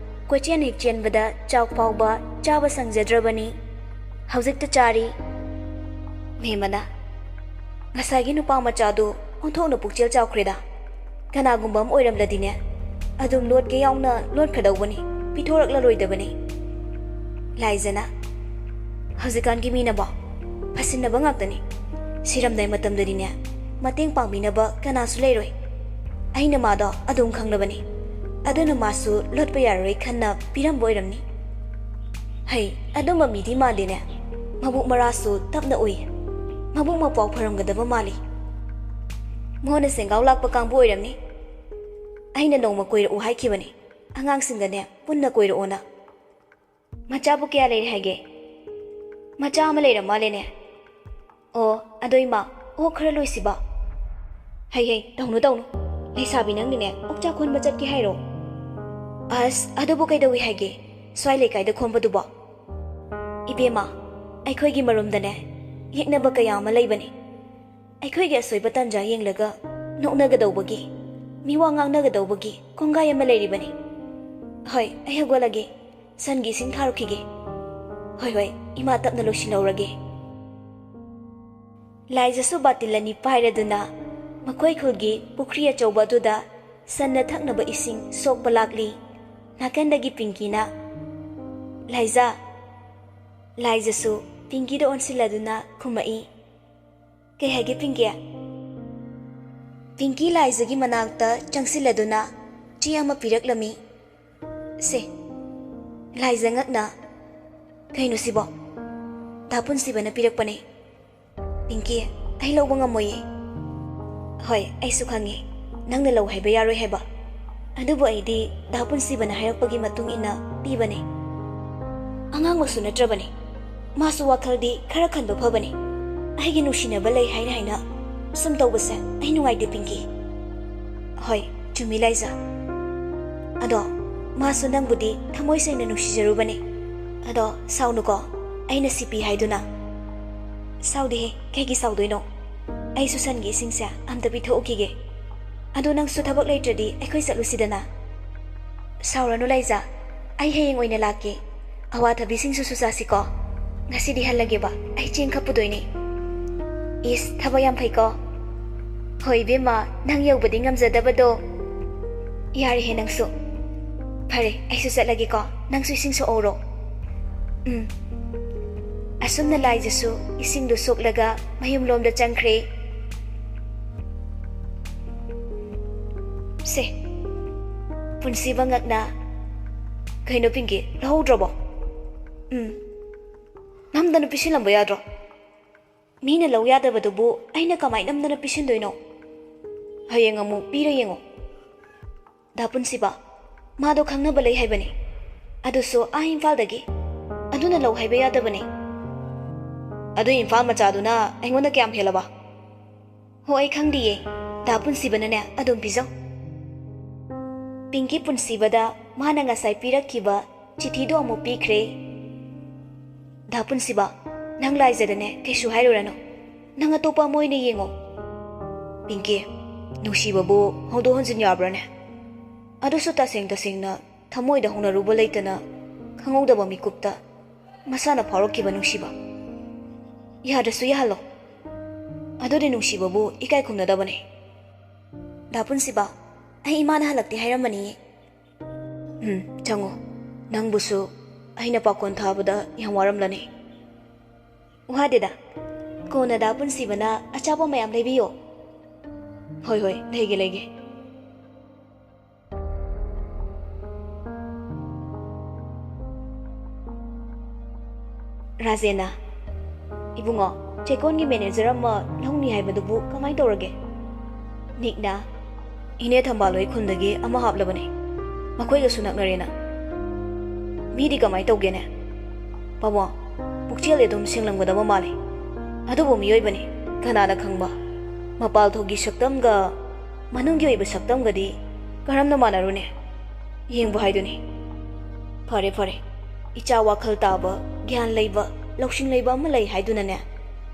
ꯀꯣꯏꯆꯦꯟ ꯍꯦꯛ ꯆꯦꯟꯕꯗ ꯆꯥꯛ ꯐꯥꯎꯕ ꯆꯥꯕ ꯁꯪꯖꯗ꯭ꯔꯕꯅꯤ꯫ ꯍꯧꯖꯤꯛꯇ ꯆꯥꯔꯤ꯫ ꯃꯦꯃꯅ, "ꯉꯁꯥꯏꯒꯤ ꯅꯨꯄꯥ ꯃꯆꯥꯗꯨ ꯑꯣꯟꯊꯣꯛꯅ ꯄꯨꯛꯆꯦꯜ ꯆꯥꯎꯈ꯭ꯔꯦꯗ꯫ ꯀꯅꯥꯒꯨꯝꯕ ꯑꯃ ꯑꯣꯏꯔꯝꯂꯗꯤꯅꯦ, ꯑꯗꯨꯝ ꯂꯣꯠꯀꯦ ꯌꯥꯎꯅ ꯂꯣꯠꯈ꯭ꯔꯗꯧꯕꯅꯤ, ꯄꯤꯊꯣꯔꯛꯂꯔꯣꯏꯗꯕꯅꯤ꯫" ꯂꯥꯏꯖꯅ, "ꯍꯧꯖꯤꯛꯀꯥꯟꯒꯤ ꯃꯤꯅꯕꯣ ꯐꯁꯤꯟꯅꯕ ꯉꯥꯛꯇꯅꯤ꯫ ꯁꯤꯔꯝꯗꯥꯏ ꯃꯇꯝꯗꯗꯤꯅꯦ, ꯃꯇꯦꯡ ꯄꯥꯡꯕꯤꯅꯕ ꯀꯅꯥꯁꯨ ꯂꯩꯔꯣꯏ꯫ ꯑꯩꯅ ꯃꯥꯗꯣ ꯑꯗꯨꯝ ꯈꯪꯂꯕꯅꯤ꯫ ꯑꯗꯨꯅ ꯃꯥꯁꯨ ꯂꯣꯠꯄ ꯌꯥꯔꯔꯣꯏ ꯈꯟꯅ ꯄꯤꯔꯝꯕ ꯑꯣꯏꯔꯝꯅꯤ꯫ ꯍꯩ, ꯑꯗꯨꯝꯕ ꯃꯤꯗꯤ ꯃꯥꯟꯗꯦꯅꯦ꯫ ꯃꯕꯨꯛ ꯃꯔꯥꯁꯨ ꯇꯞꯅ ꯎꯏ꯫ ꯃꯕꯨꯛ ꯃꯄꯥꯎ ꯐꯔꯝꯒꯗꯕ ꯃꯥꯜꯂꯤ꯫ ꯃꯣꯟꯅ ꯁꯦꯡꯒꯥꯎ ꯂꯥꯛꯄ ꯀꯥꯡꯕꯨ ꯑꯣꯏꯔꯝꯅꯤ꯫ ꯑꯩꯅ ꯅꯣꯡꯃ ꯀꯣꯏꯔꯛꯎ ꯍꯥꯏꯈꯤꯕꯅꯤ, ꯑꯉꯥꯡꯁꯤꯡꯒꯅꯦ ꯄꯨꯟꯅ ꯀꯣꯏꯔꯛꯑꯣꯅ꯫ ꯃꯆꯥꯕꯨ ꯀꯌꯥ ꯂꯩꯔꯦ ꯍꯥꯏꯒꯦ?" "ꯃꯆꯥ ꯑꯃ ꯂꯩꯔ ꯃꯥꯜꯂꯦꯅꯦ꯫" "ꯑꯣ, ꯑꯗꯣ ꯏꯃꯥ, ꯑꯣꯛ ꯈꯔ ꯂꯣꯏꯁꯤꯕ?" "ꯍꯩ ꯍꯩ, ꯇꯧꯅꯨ ꯇꯧꯅꯨ꯫ ꯂꯩꯁꯥꯕꯤ ꯅꯪꯅꯤꯅꯦ, ꯑꯣꯛꯆꯥꯛ ꯈꯣꯟꯕ ꯆꯠꯀꯦ ꯍꯥꯏꯔꯣ?" "ꯑꯁ, ꯑꯗꯨꯕꯨ ꯀꯩꯗꯧꯏ ꯍꯥꯏꯒꯦ? ꯁ꯭ꯋꯥꯏ ꯂꯩꯀꯥꯏꯗ ꯈꯣꯝꯕꯗꯨꯕꯣ?" "ꯏꯕꯦꯝꯃ, ꯑꯩꯈꯣꯏꯒꯤ ꯃꯔꯨꯝꯗꯅꯦ, ꯌꯦꯛꯅꯕ ꯀꯌꯥ ꯑꯃ ꯂꯩꯕꯅꯤ꯫ ꯑꯩꯈꯣꯏꯒꯤ ꯑꯁꯣꯏꯕ ꯇꯥꯟꯖꯥ ꯌꯦꯡꯂꯒ ꯅꯣꯛꯅꯒꯗꯧꯕꯒꯤ, ꯃꯤꯋꯥ ꯉꯥꯡꯅꯒꯗꯧꯕꯒꯤ ꯀꯣꯡꯒꯥꯏ ꯑꯃ ꯂꯩꯔꯤꯕꯅꯤ꯫ ꯍꯣꯏ, ꯑꯩ ꯍꯧꯒꯠꯂꯒꯦ꯫ ꯁꯟꯒꯤ ꯏꯁꯤꯡ ꯊꯥꯔꯨꯈꯤꯒꯦ꯫ ꯍꯣꯏ, ꯍꯣꯏ, ꯏꯃꯥ ꯇꯞꯅ ꯂꯣꯏꯁꯤꯜꯍꯧꯔꯒꯦ꯫" ꯂꯥꯏꯖꯁꯨ ꯕꯥꯇꯤꯜ ꯑꯅꯤ ꯄꯥꯏꯔꯗꯨꯅ ꯃꯈꯣꯏ ꯈꯨꯜꯒꯤ ꯄꯨꯈ꯭ꯔꯤ ꯑꯆꯧꯕ ꯑꯗꯨꯗ ꯁꯟꯅ ꯊꯛꯅꯕ ꯏꯁꯤꯡ ꯁꯣꯛꯄ ꯂꯥꯛꯂꯤ꯫ ꯅꯥꯀꯟꯗꯒꯤ ꯄꯤꯡꯀꯤꯅ, "ꯂꯥꯏꯖ!" ꯂꯥꯏꯖꯁꯨ ꯄꯤꯡꯀꯤꯗ ꯑꯣꯟꯁꯤꯜꯂꯗꯨꯅ ꯈꯨꯝꯃꯛꯏ꯫ "ꯀꯩ ꯍꯥꯏꯒꯦ, ꯄꯤꯡꯀꯤ?" ꯄꯤꯡꯀꯤ ꯂꯥꯏꯖꯒꯤ ꯃꯅꯥꯛꯇ ꯆꯪꯁꯤꯜꯂꯗꯨꯅ ꯆꯦ ꯑꯃ ꯄꯤꯔꯛꯂꯝꯃꯤ꯫ "ꯁꯦ꯫" ꯂꯥꯏꯖ ꯉꯛꯅ, "ꯀꯩꯅꯣ ꯁꯤꯕꯣ?" "ꯗꯥ ꯄꯨꯟꯁꯤꯕꯅ ꯄꯤꯔꯛꯄꯅꯦ꯫" "ꯄꯤꯡꯀꯤ, ꯑꯩ ꯂꯧꯕ ꯉꯝꯃꯣꯏꯌꯦ꯫" "ꯍꯣꯏ, ꯑꯩꯁꯨ ꯈꯪꯉꯤ, ꯅꯪꯅ ꯂꯧ ꯍꯥꯏꯕ ꯌꯥꯔꯣꯏ ꯍꯥꯏꯕ꯫ ꯑꯗꯨꯕꯨ ꯑꯩꯗꯤ ꯗꯥ ꯄꯨꯟꯁꯤꯕꯅ ꯍꯥꯏꯔꯛꯄꯒꯤ ꯃꯇꯨꯡ ꯏꯟꯅ ꯄꯤꯕꯅꯦ꯫ ꯑꯉꯥꯡꯃꯛꯁꯨ ꯅꯠꯇ꯭ꯔꯕꯅꯤ꯫ ꯃꯥꯁꯨ ꯋꯥꯈꯜꯗꯤ ꯈꯔ ꯈꯟꯕ ꯐꯕꯅꯤ꯫ ꯑꯩꯒꯤ ꯅꯨꯡꯁꯤꯅꯕ ꯂꯩ ꯍꯥꯏꯅ ꯍꯥꯏꯅ ꯁꯨꯝ ꯇꯧꯕꯁꯦ ꯑꯩ ꯅꯨꯡꯉꯥꯏꯇꯦ, ꯄꯤꯡꯀꯤ꯫" "ꯍꯣꯏ, ꯆꯨꯝꯃꯤ, ꯂꯥꯏꯖ꯫ ꯑꯗꯣ ꯃꯥꯁꯨ ꯅꯪꯕꯨꯗꯤ ꯊꯃꯣꯏ ꯁꯦꯡꯅ ꯅꯨꯡꯁꯤꯖꯔꯨꯕꯅꯦ꯫ ꯑꯗꯣ ꯁꯥꯎꯅꯨꯀꯣ, ꯑꯩꯅ ꯁꯤ ꯄꯤ ꯍꯥꯏꯗꯨꯅ꯫" "ꯁꯥꯎꯗꯦꯍꯦ, ꯀꯩꯒꯤ ꯁꯥꯎꯗꯣꯏꯅꯣ? ꯑꯩꯁꯨ ꯁꯟꯒꯤ ꯏꯁꯤꯡꯁꯦ ꯑꯝꯇ ꯄꯤꯊꯣꯛꯎꯈꯤꯒꯦ꯫" ꯑꯗꯣ ꯅꯪꯁꯨ ꯊꯕꯛ ꯂꯩꯇ꯭ꯔꯗꯤ ꯑꯩꯈꯣꯏ ꯆꯠꯂꯨꯁꯤꯗꯅ꯫ ꯁꯥꯎꯔꯅꯨ ꯂꯥꯏꯖꯥ, ꯑꯩ ꯍꯌꯦꯡ ꯑꯣꯏꯅ ꯂꯥꯛꯀꯦ꯫ ꯑꯋꯥꯊꯕꯤꯁꯤꯡꯁꯨ ꯆꯨꯁꯥꯁꯤꯀꯣ꯫ ꯉꯁꯤꯗꯤ ꯍꯜꯂꯒꯦꯕ, ꯑꯩ ꯆꯦꯡ ꯈꯞꯄꯨꯗꯣꯏꯅꯦ꯫ ꯏꯁ, ꯊꯕꯛ ꯌꯥꯝ ꯐꯩꯀꯣ꯫ ꯍꯣꯏ ꯏꯕꯦꯝꯃ, ꯅꯪ ꯌꯧꯕꯗꯤ ꯉꯝꯖꯗꯕꯗꯣ꯫ ꯌꯥꯔꯦꯍꯦ ꯅꯪꯁꯨ꯫ ꯐꯔꯦ, ꯑꯩꯁꯨ ꯆꯠꯂꯒꯦꯀꯣ꯫ ꯅꯪꯁꯨ ꯏꯁꯤꯡ ꯁꯣꯛꯍꯧꯔꯣ꯫ ꯎꯝ꯫ ꯑꯁꯨꯝꯅ ꯂꯥꯏꯖꯁꯨ ꯏꯁꯤꯡꯗꯨ ꯁꯣꯛꯂꯒ ꯃꯌꯨꯝꯂꯣꯝꯗ ꯆꯪꯈ꯭ꯔꯦ꯫ ꯁꯦ, ꯄꯨꯟꯁꯤꯕ ꯉꯛꯅ꯫ ꯀꯩꯅꯣ ꯄꯤꯡꯀꯤ, ꯂꯧꯍꯧꯗ꯭ꯔꯕꯣ? ꯎꯝ꯫ ꯅꯝꯗꯅ ꯄꯤꯁꯤꯜꯂꯝꯕ ꯌꯥꯗ꯭ꯔꯣ? ꯃꯤꯅ ꯂꯧ ꯌꯥꯗꯕꯗꯨꯕꯨ ꯑꯩꯅ ꯀꯃꯥꯏ ꯅꯝꯗꯅ ꯄꯤꯁꯤꯟꯗꯣꯏꯅꯣ? ꯍꯌꯦꯡ ꯑꯃꯨꯛ ꯄꯤꯔ ꯌꯦꯡꯉꯣ꯫ ꯗꯥ ꯄꯨꯟꯁꯤꯕ, ꯃꯥꯗꯣ ꯈꯪꯅꯕ ꯂꯩ ꯍꯥꯏꯕꯅꯦ꯫ ꯑꯗꯨꯁꯨ ꯑꯥ ꯏꯝꯐꯥꯜꯗꯒꯤ꯫ ꯑꯗꯨꯅ ꯂꯧ ꯍꯥꯏꯕ ꯌꯥꯗꯕꯅꯦ꯫ ꯑꯗꯨ ꯏꯝꯐꯥꯜ ꯃꯆꯥꯗꯨꯅ ꯑꯩꯉꯣꯟꯗ ꯀꯌꯥꯝ ꯍꯦꯜꯂꯕ? ꯍꯣ, ꯑꯩ ꯈꯪꯗꯤꯌꯦ꯫ ꯗꯥ ꯄꯨꯟꯁꯤꯕꯅꯅꯦ ꯑꯗꯨꯝ ꯄꯤꯖꯧ꯫ ꯄꯤꯡꯀꯤ ꯄꯨꯟꯁꯤꯕꯗ ꯃꯥꯅ ꯉꯁꯥꯏ ꯄꯤꯔꯛꯈꯤꯕ ꯆꯤꯊꯤꯗꯣ ꯑꯃꯨꯛ ꯄꯤꯈ꯭ꯔꯦ꯫ ꯗꯥ ꯄꯨꯟꯁꯤꯕ, ꯅꯪ ꯂꯥꯏꯖꯗꯅꯦ ꯀꯩꯁꯨ ꯍꯥꯏꯔꯨꯔꯅꯨ꯫ ꯅꯪ ꯑꯇꯣꯞꯄ ꯑꯃ ꯑꯣꯏꯅ ꯌꯦꯡꯉꯣ꯫ ꯄꯤꯡꯀꯤ, ꯅꯨꯡꯁꯤꯕꯕꯨ ꯍꯣꯡꯗꯣꯛ ꯍꯣꯟꯖꯤꯟ ꯌꯥꯕ꯭ꯔꯥꯅꯦ? ꯑꯗꯨꯁꯨ ꯇꯁꯦꯡ ꯇꯁꯦꯡꯅ ꯊꯃꯣꯏꯗ ꯍꯧꯅꯔꯨꯕ ꯂꯩꯇꯅ ꯈꯪꯍꯧꯗꯕ ꯃꯤꯀꯨꯞꯇ ꯃꯁꯥꯅ ꯐꯥꯎꯔꯛꯈꯤꯕ ꯅꯨꯡꯁꯤꯕ꯫ ꯌꯥꯗ꯭ꯔꯁꯨ ꯌꯥꯍꯜꯂꯣ꯫ ꯑꯗꯨꯗꯤ ꯅꯨꯡꯁꯤꯕꯕꯨ ꯏꯀꯥꯏ ꯈꯨꯝꯅꯗꯕꯅꯦ꯫ ꯗꯥ ꯄꯨꯟꯁꯤꯕ, ꯑꯩ ꯏꯃꯥꯅ ꯍꯜꯂꯛꯇꯦ ꯍꯥꯏꯔꯝꯕꯅꯤꯌꯦ꯫ ꯎꯝ, ꯆꯪꯉꯣ꯫ ꯅꯪꯕꯨꯁꯨ ꯑꯩꯅ ꯄꯥꯈꯣꯟ ꯊꯥꯕꯗ ꯌꯥꯝ ꯋꯥꯔꯝꯂꯅꯤ꯫ ꯋꯥꯗꯦꯗ꯫ ꯀꯣꯟꯅ ꯗꯥ ꯄꯨꯟꯁꯤꯕꯅ ꯑꯆꯥꯄꯣꯠ ꯃꯌꯥꯝ ꯂꯩꯕꯤꯌꯣ꯫ ꯍꯣꯏ, ꯍꯣꯏ, ꯂꯩꯒꯦ, ꯂꯩꯒꯦ꯫ ꯔꯥꯖꯦꯟꯅ, "ꯏꯕꯨꯡꯉꯣ, ꯆꯦꯀꯣꯟꯒꯤ ꯃꯦꯅꯦꯖꯔ ꯑꯃ ꯂꯧꯅꯤ ꯍꯥꯏꯕꯗꯨꯕꯨ ꯀꯃꯥꯏ ꯇꯧꯔꯒꯦ?" ꯅꯤꯛꯅ, "ꯏꯅꯦ ꯊꯝꯕꯥꯜꯍꯣꯏ ꯈꯨꯟꯗꯒꯤ ꯑꯃ ꯍꯥꯞꯂꯕꯅꯦ꯫ ꯃꯈꯣꯏꯒꯁꯨ ꯅꯛꯅꯔꯦꯅ꯫ ꯃꯤꯗꯤ ꯀꯃꯥꯏ ꯇꯧꯒꯦꯅꯦ?" "ꯄꯥꯕꯨꯡ, ꯄꯨꯛꯆꯦꯜꯗꯤ ꯑꯗꯨꯝ ꯁꯦꯡꯂꯝꯒꯗꯕ ꯃꯥꯜꯂꯤ꯫ ꯑꯗꯨꯕꯨ ꯃꯤꯑꯣꯏꯕꯅꯤ, ꯀꯅꯥꯅ ꯈꯪꯕ? ꯃꯄꯥꯜ ꯊꯣꯛꯒꯤ ꯁꯛꯇꯝꯒ ꯃꯅꯨꯡꯒꯤ ꯑꯣꯏꯕ ꯁꯛꯇꯝꯒꯗꯤ ꯀꯔꯝꯅ ꯃꯥꯟꯅꯔꯨꯅꯤ? ꯌꯦꯡꯕ ꯍꯥꯏꯗꯨꯅꯤ꯫" "ꯐꯔꯦ, ꯐꯔꯦ꯫ ꯏꯆꯥ ꯋꯥꯈꯜ ꯇꯥꯕ, ꯒ꯭ꯌꯥꯟ ꯂꯩꯕ, ꯂꯧꯁꯤꯡ ꯂꯩꯕ ꯑꯃ ꯂꯩ ꯍꯥꯏꯗꯨꯅꯅꯦ,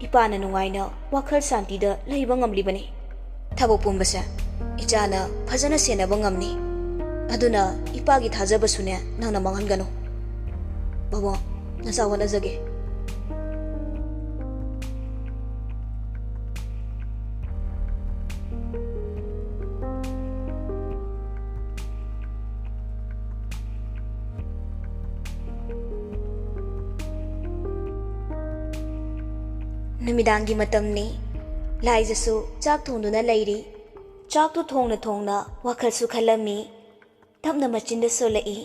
ꯏꯄꯥꯅ ꯅꯨꯡꯉꯥꯏꯅ ꯋꯥꯈꯜ ꯁꯥꯟꯇꯤꯗ ꯂꯩꯕ ꯉꯝꯂꯤꯕꯅꯤ꯫ ꯊꯕꯛ ꯄꯨꯝꯕꯁꯦ ꯏꯆꯥꯅ ꯐꯖꯅ ꯁꯦꯟꯅꯕ ꯉꯝꯅꯤ꯫ ꯑꯗꯨꯅ ꯏꯄꯥꯒꯤ ꯊꯥꯖꯕꯁꯨꯅꯦ ꯅꯪꯅ ꯃꯥꯡꯍꯟꯒꯅꯨ꯫ ꯕꯥꯕꯣꯟ, ꯅꯆꯥ ꯍꯣꯠꯅꯖꯒꯦ꯫ ꯅꯨꯃꯤꯗꯥꯡꯒꯤ ꯃꯇꯝꯅꯤ꯫ ꯂꯥꯏꯖꯁꯨ ꯆꯥꯛ ꯊꯣꯡꯗꯨꯅ ꯂꯩꯔꯤ꯫ ꯆꯥꯛꯇꯨ ꯊꯣꯡꯅ ꯊꯣꯡꯅ ꯋꯥꯈꯜꯁꯨ ꯈꯜꯂꯝꯃꯤ꯫ ꯇꯞꯅ ꯃꯆꯤꯟꯗ ꯁꯣꯜꯂꯛꯏ,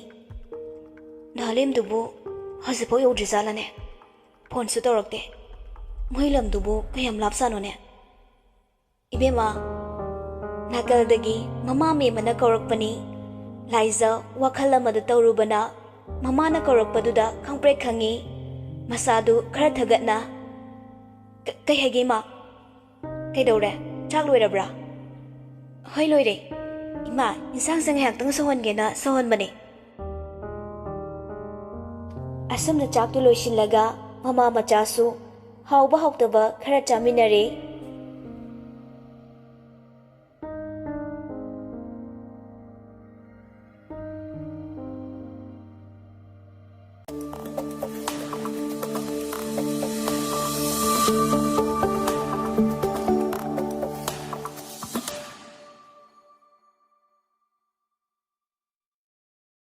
"ꯅꯍꯥꯂꯦꯝꯗꯨꯕꯨ ꯍꯧꯖꯤꯛꯐꯥꯎ ꯌꯧꯗ꯭ꯔꯤꯖꯥꯠꯂꯅꯦ? ꯐꯣꯟꯁꯨ ꯇꯧꯔꯛꯇꯦ꯫ ꯃꯣꯏ ꯂꯝꯗꯨꯕꯨ ꯀꯌꯥꯝ ꯂꯥꯞꯆꯥꯅꯣꯅꯦ?" ꯏꯕꯦꯝꯃ, ꯅꯥꯀꯜꯗꯒꯤ ꯃꯃꯥ ꯃꯦꯝꯃꯅ ꯀꯧꯔꯛꯄꯅꯤ꯫ ꯂꯥꯏꯖ ꯋꯥꯈꯜ ꯑꯃꯗ ꯇꯧꯔꯨꯕꯅ ꯃꯃꯥꯅ ꯀꯧꯔꯛꯄꯗꯨꯗ ꯈꯪꯄ꯭ꯔꯦꯛ ꯈꯪꯉꯤ꯫ ꯃꯁꯥꯗꯨ ꯈꯔ ꯊꯒꯠꯅ, "ꯀ-, ꯀꯩ ꯍꯥꯏꯒꯦ, ꯏꯃꯥ? ꯀꯩꯗꯧꯔꯦ? ꯆꯥꯛ ꯂꯣꯏꯔꯕ꯭ꯔꯥ?" "ꯍꯣꯏ, ꯂꯣꯏꯔꯦ꯫ ꯏꯃꯥ, ꯏꯟꯁꯥꯡꯁꯦ ꯉꯥꯏꯍꯥꯛꯇꯪ ꯁꯧꯍꯟꯒꯦꯅ ꯁꯧꯍꯟꯕꯅꯦ꯫" ꯑꯁꯨꯝꯅ ꯆꯥꯛꯇꯨ ꯂꯣꯏꯁꯤꯜꯂꯒ ꯃꯃꯥ ꯃꯆꯥꯁꯨ ꯍꯥꯎꯕ ꯍꯥꯎꯇꯕ ꯈꯔ ꯆꯥꯃꯤꯟꯅꯔꯦ꯫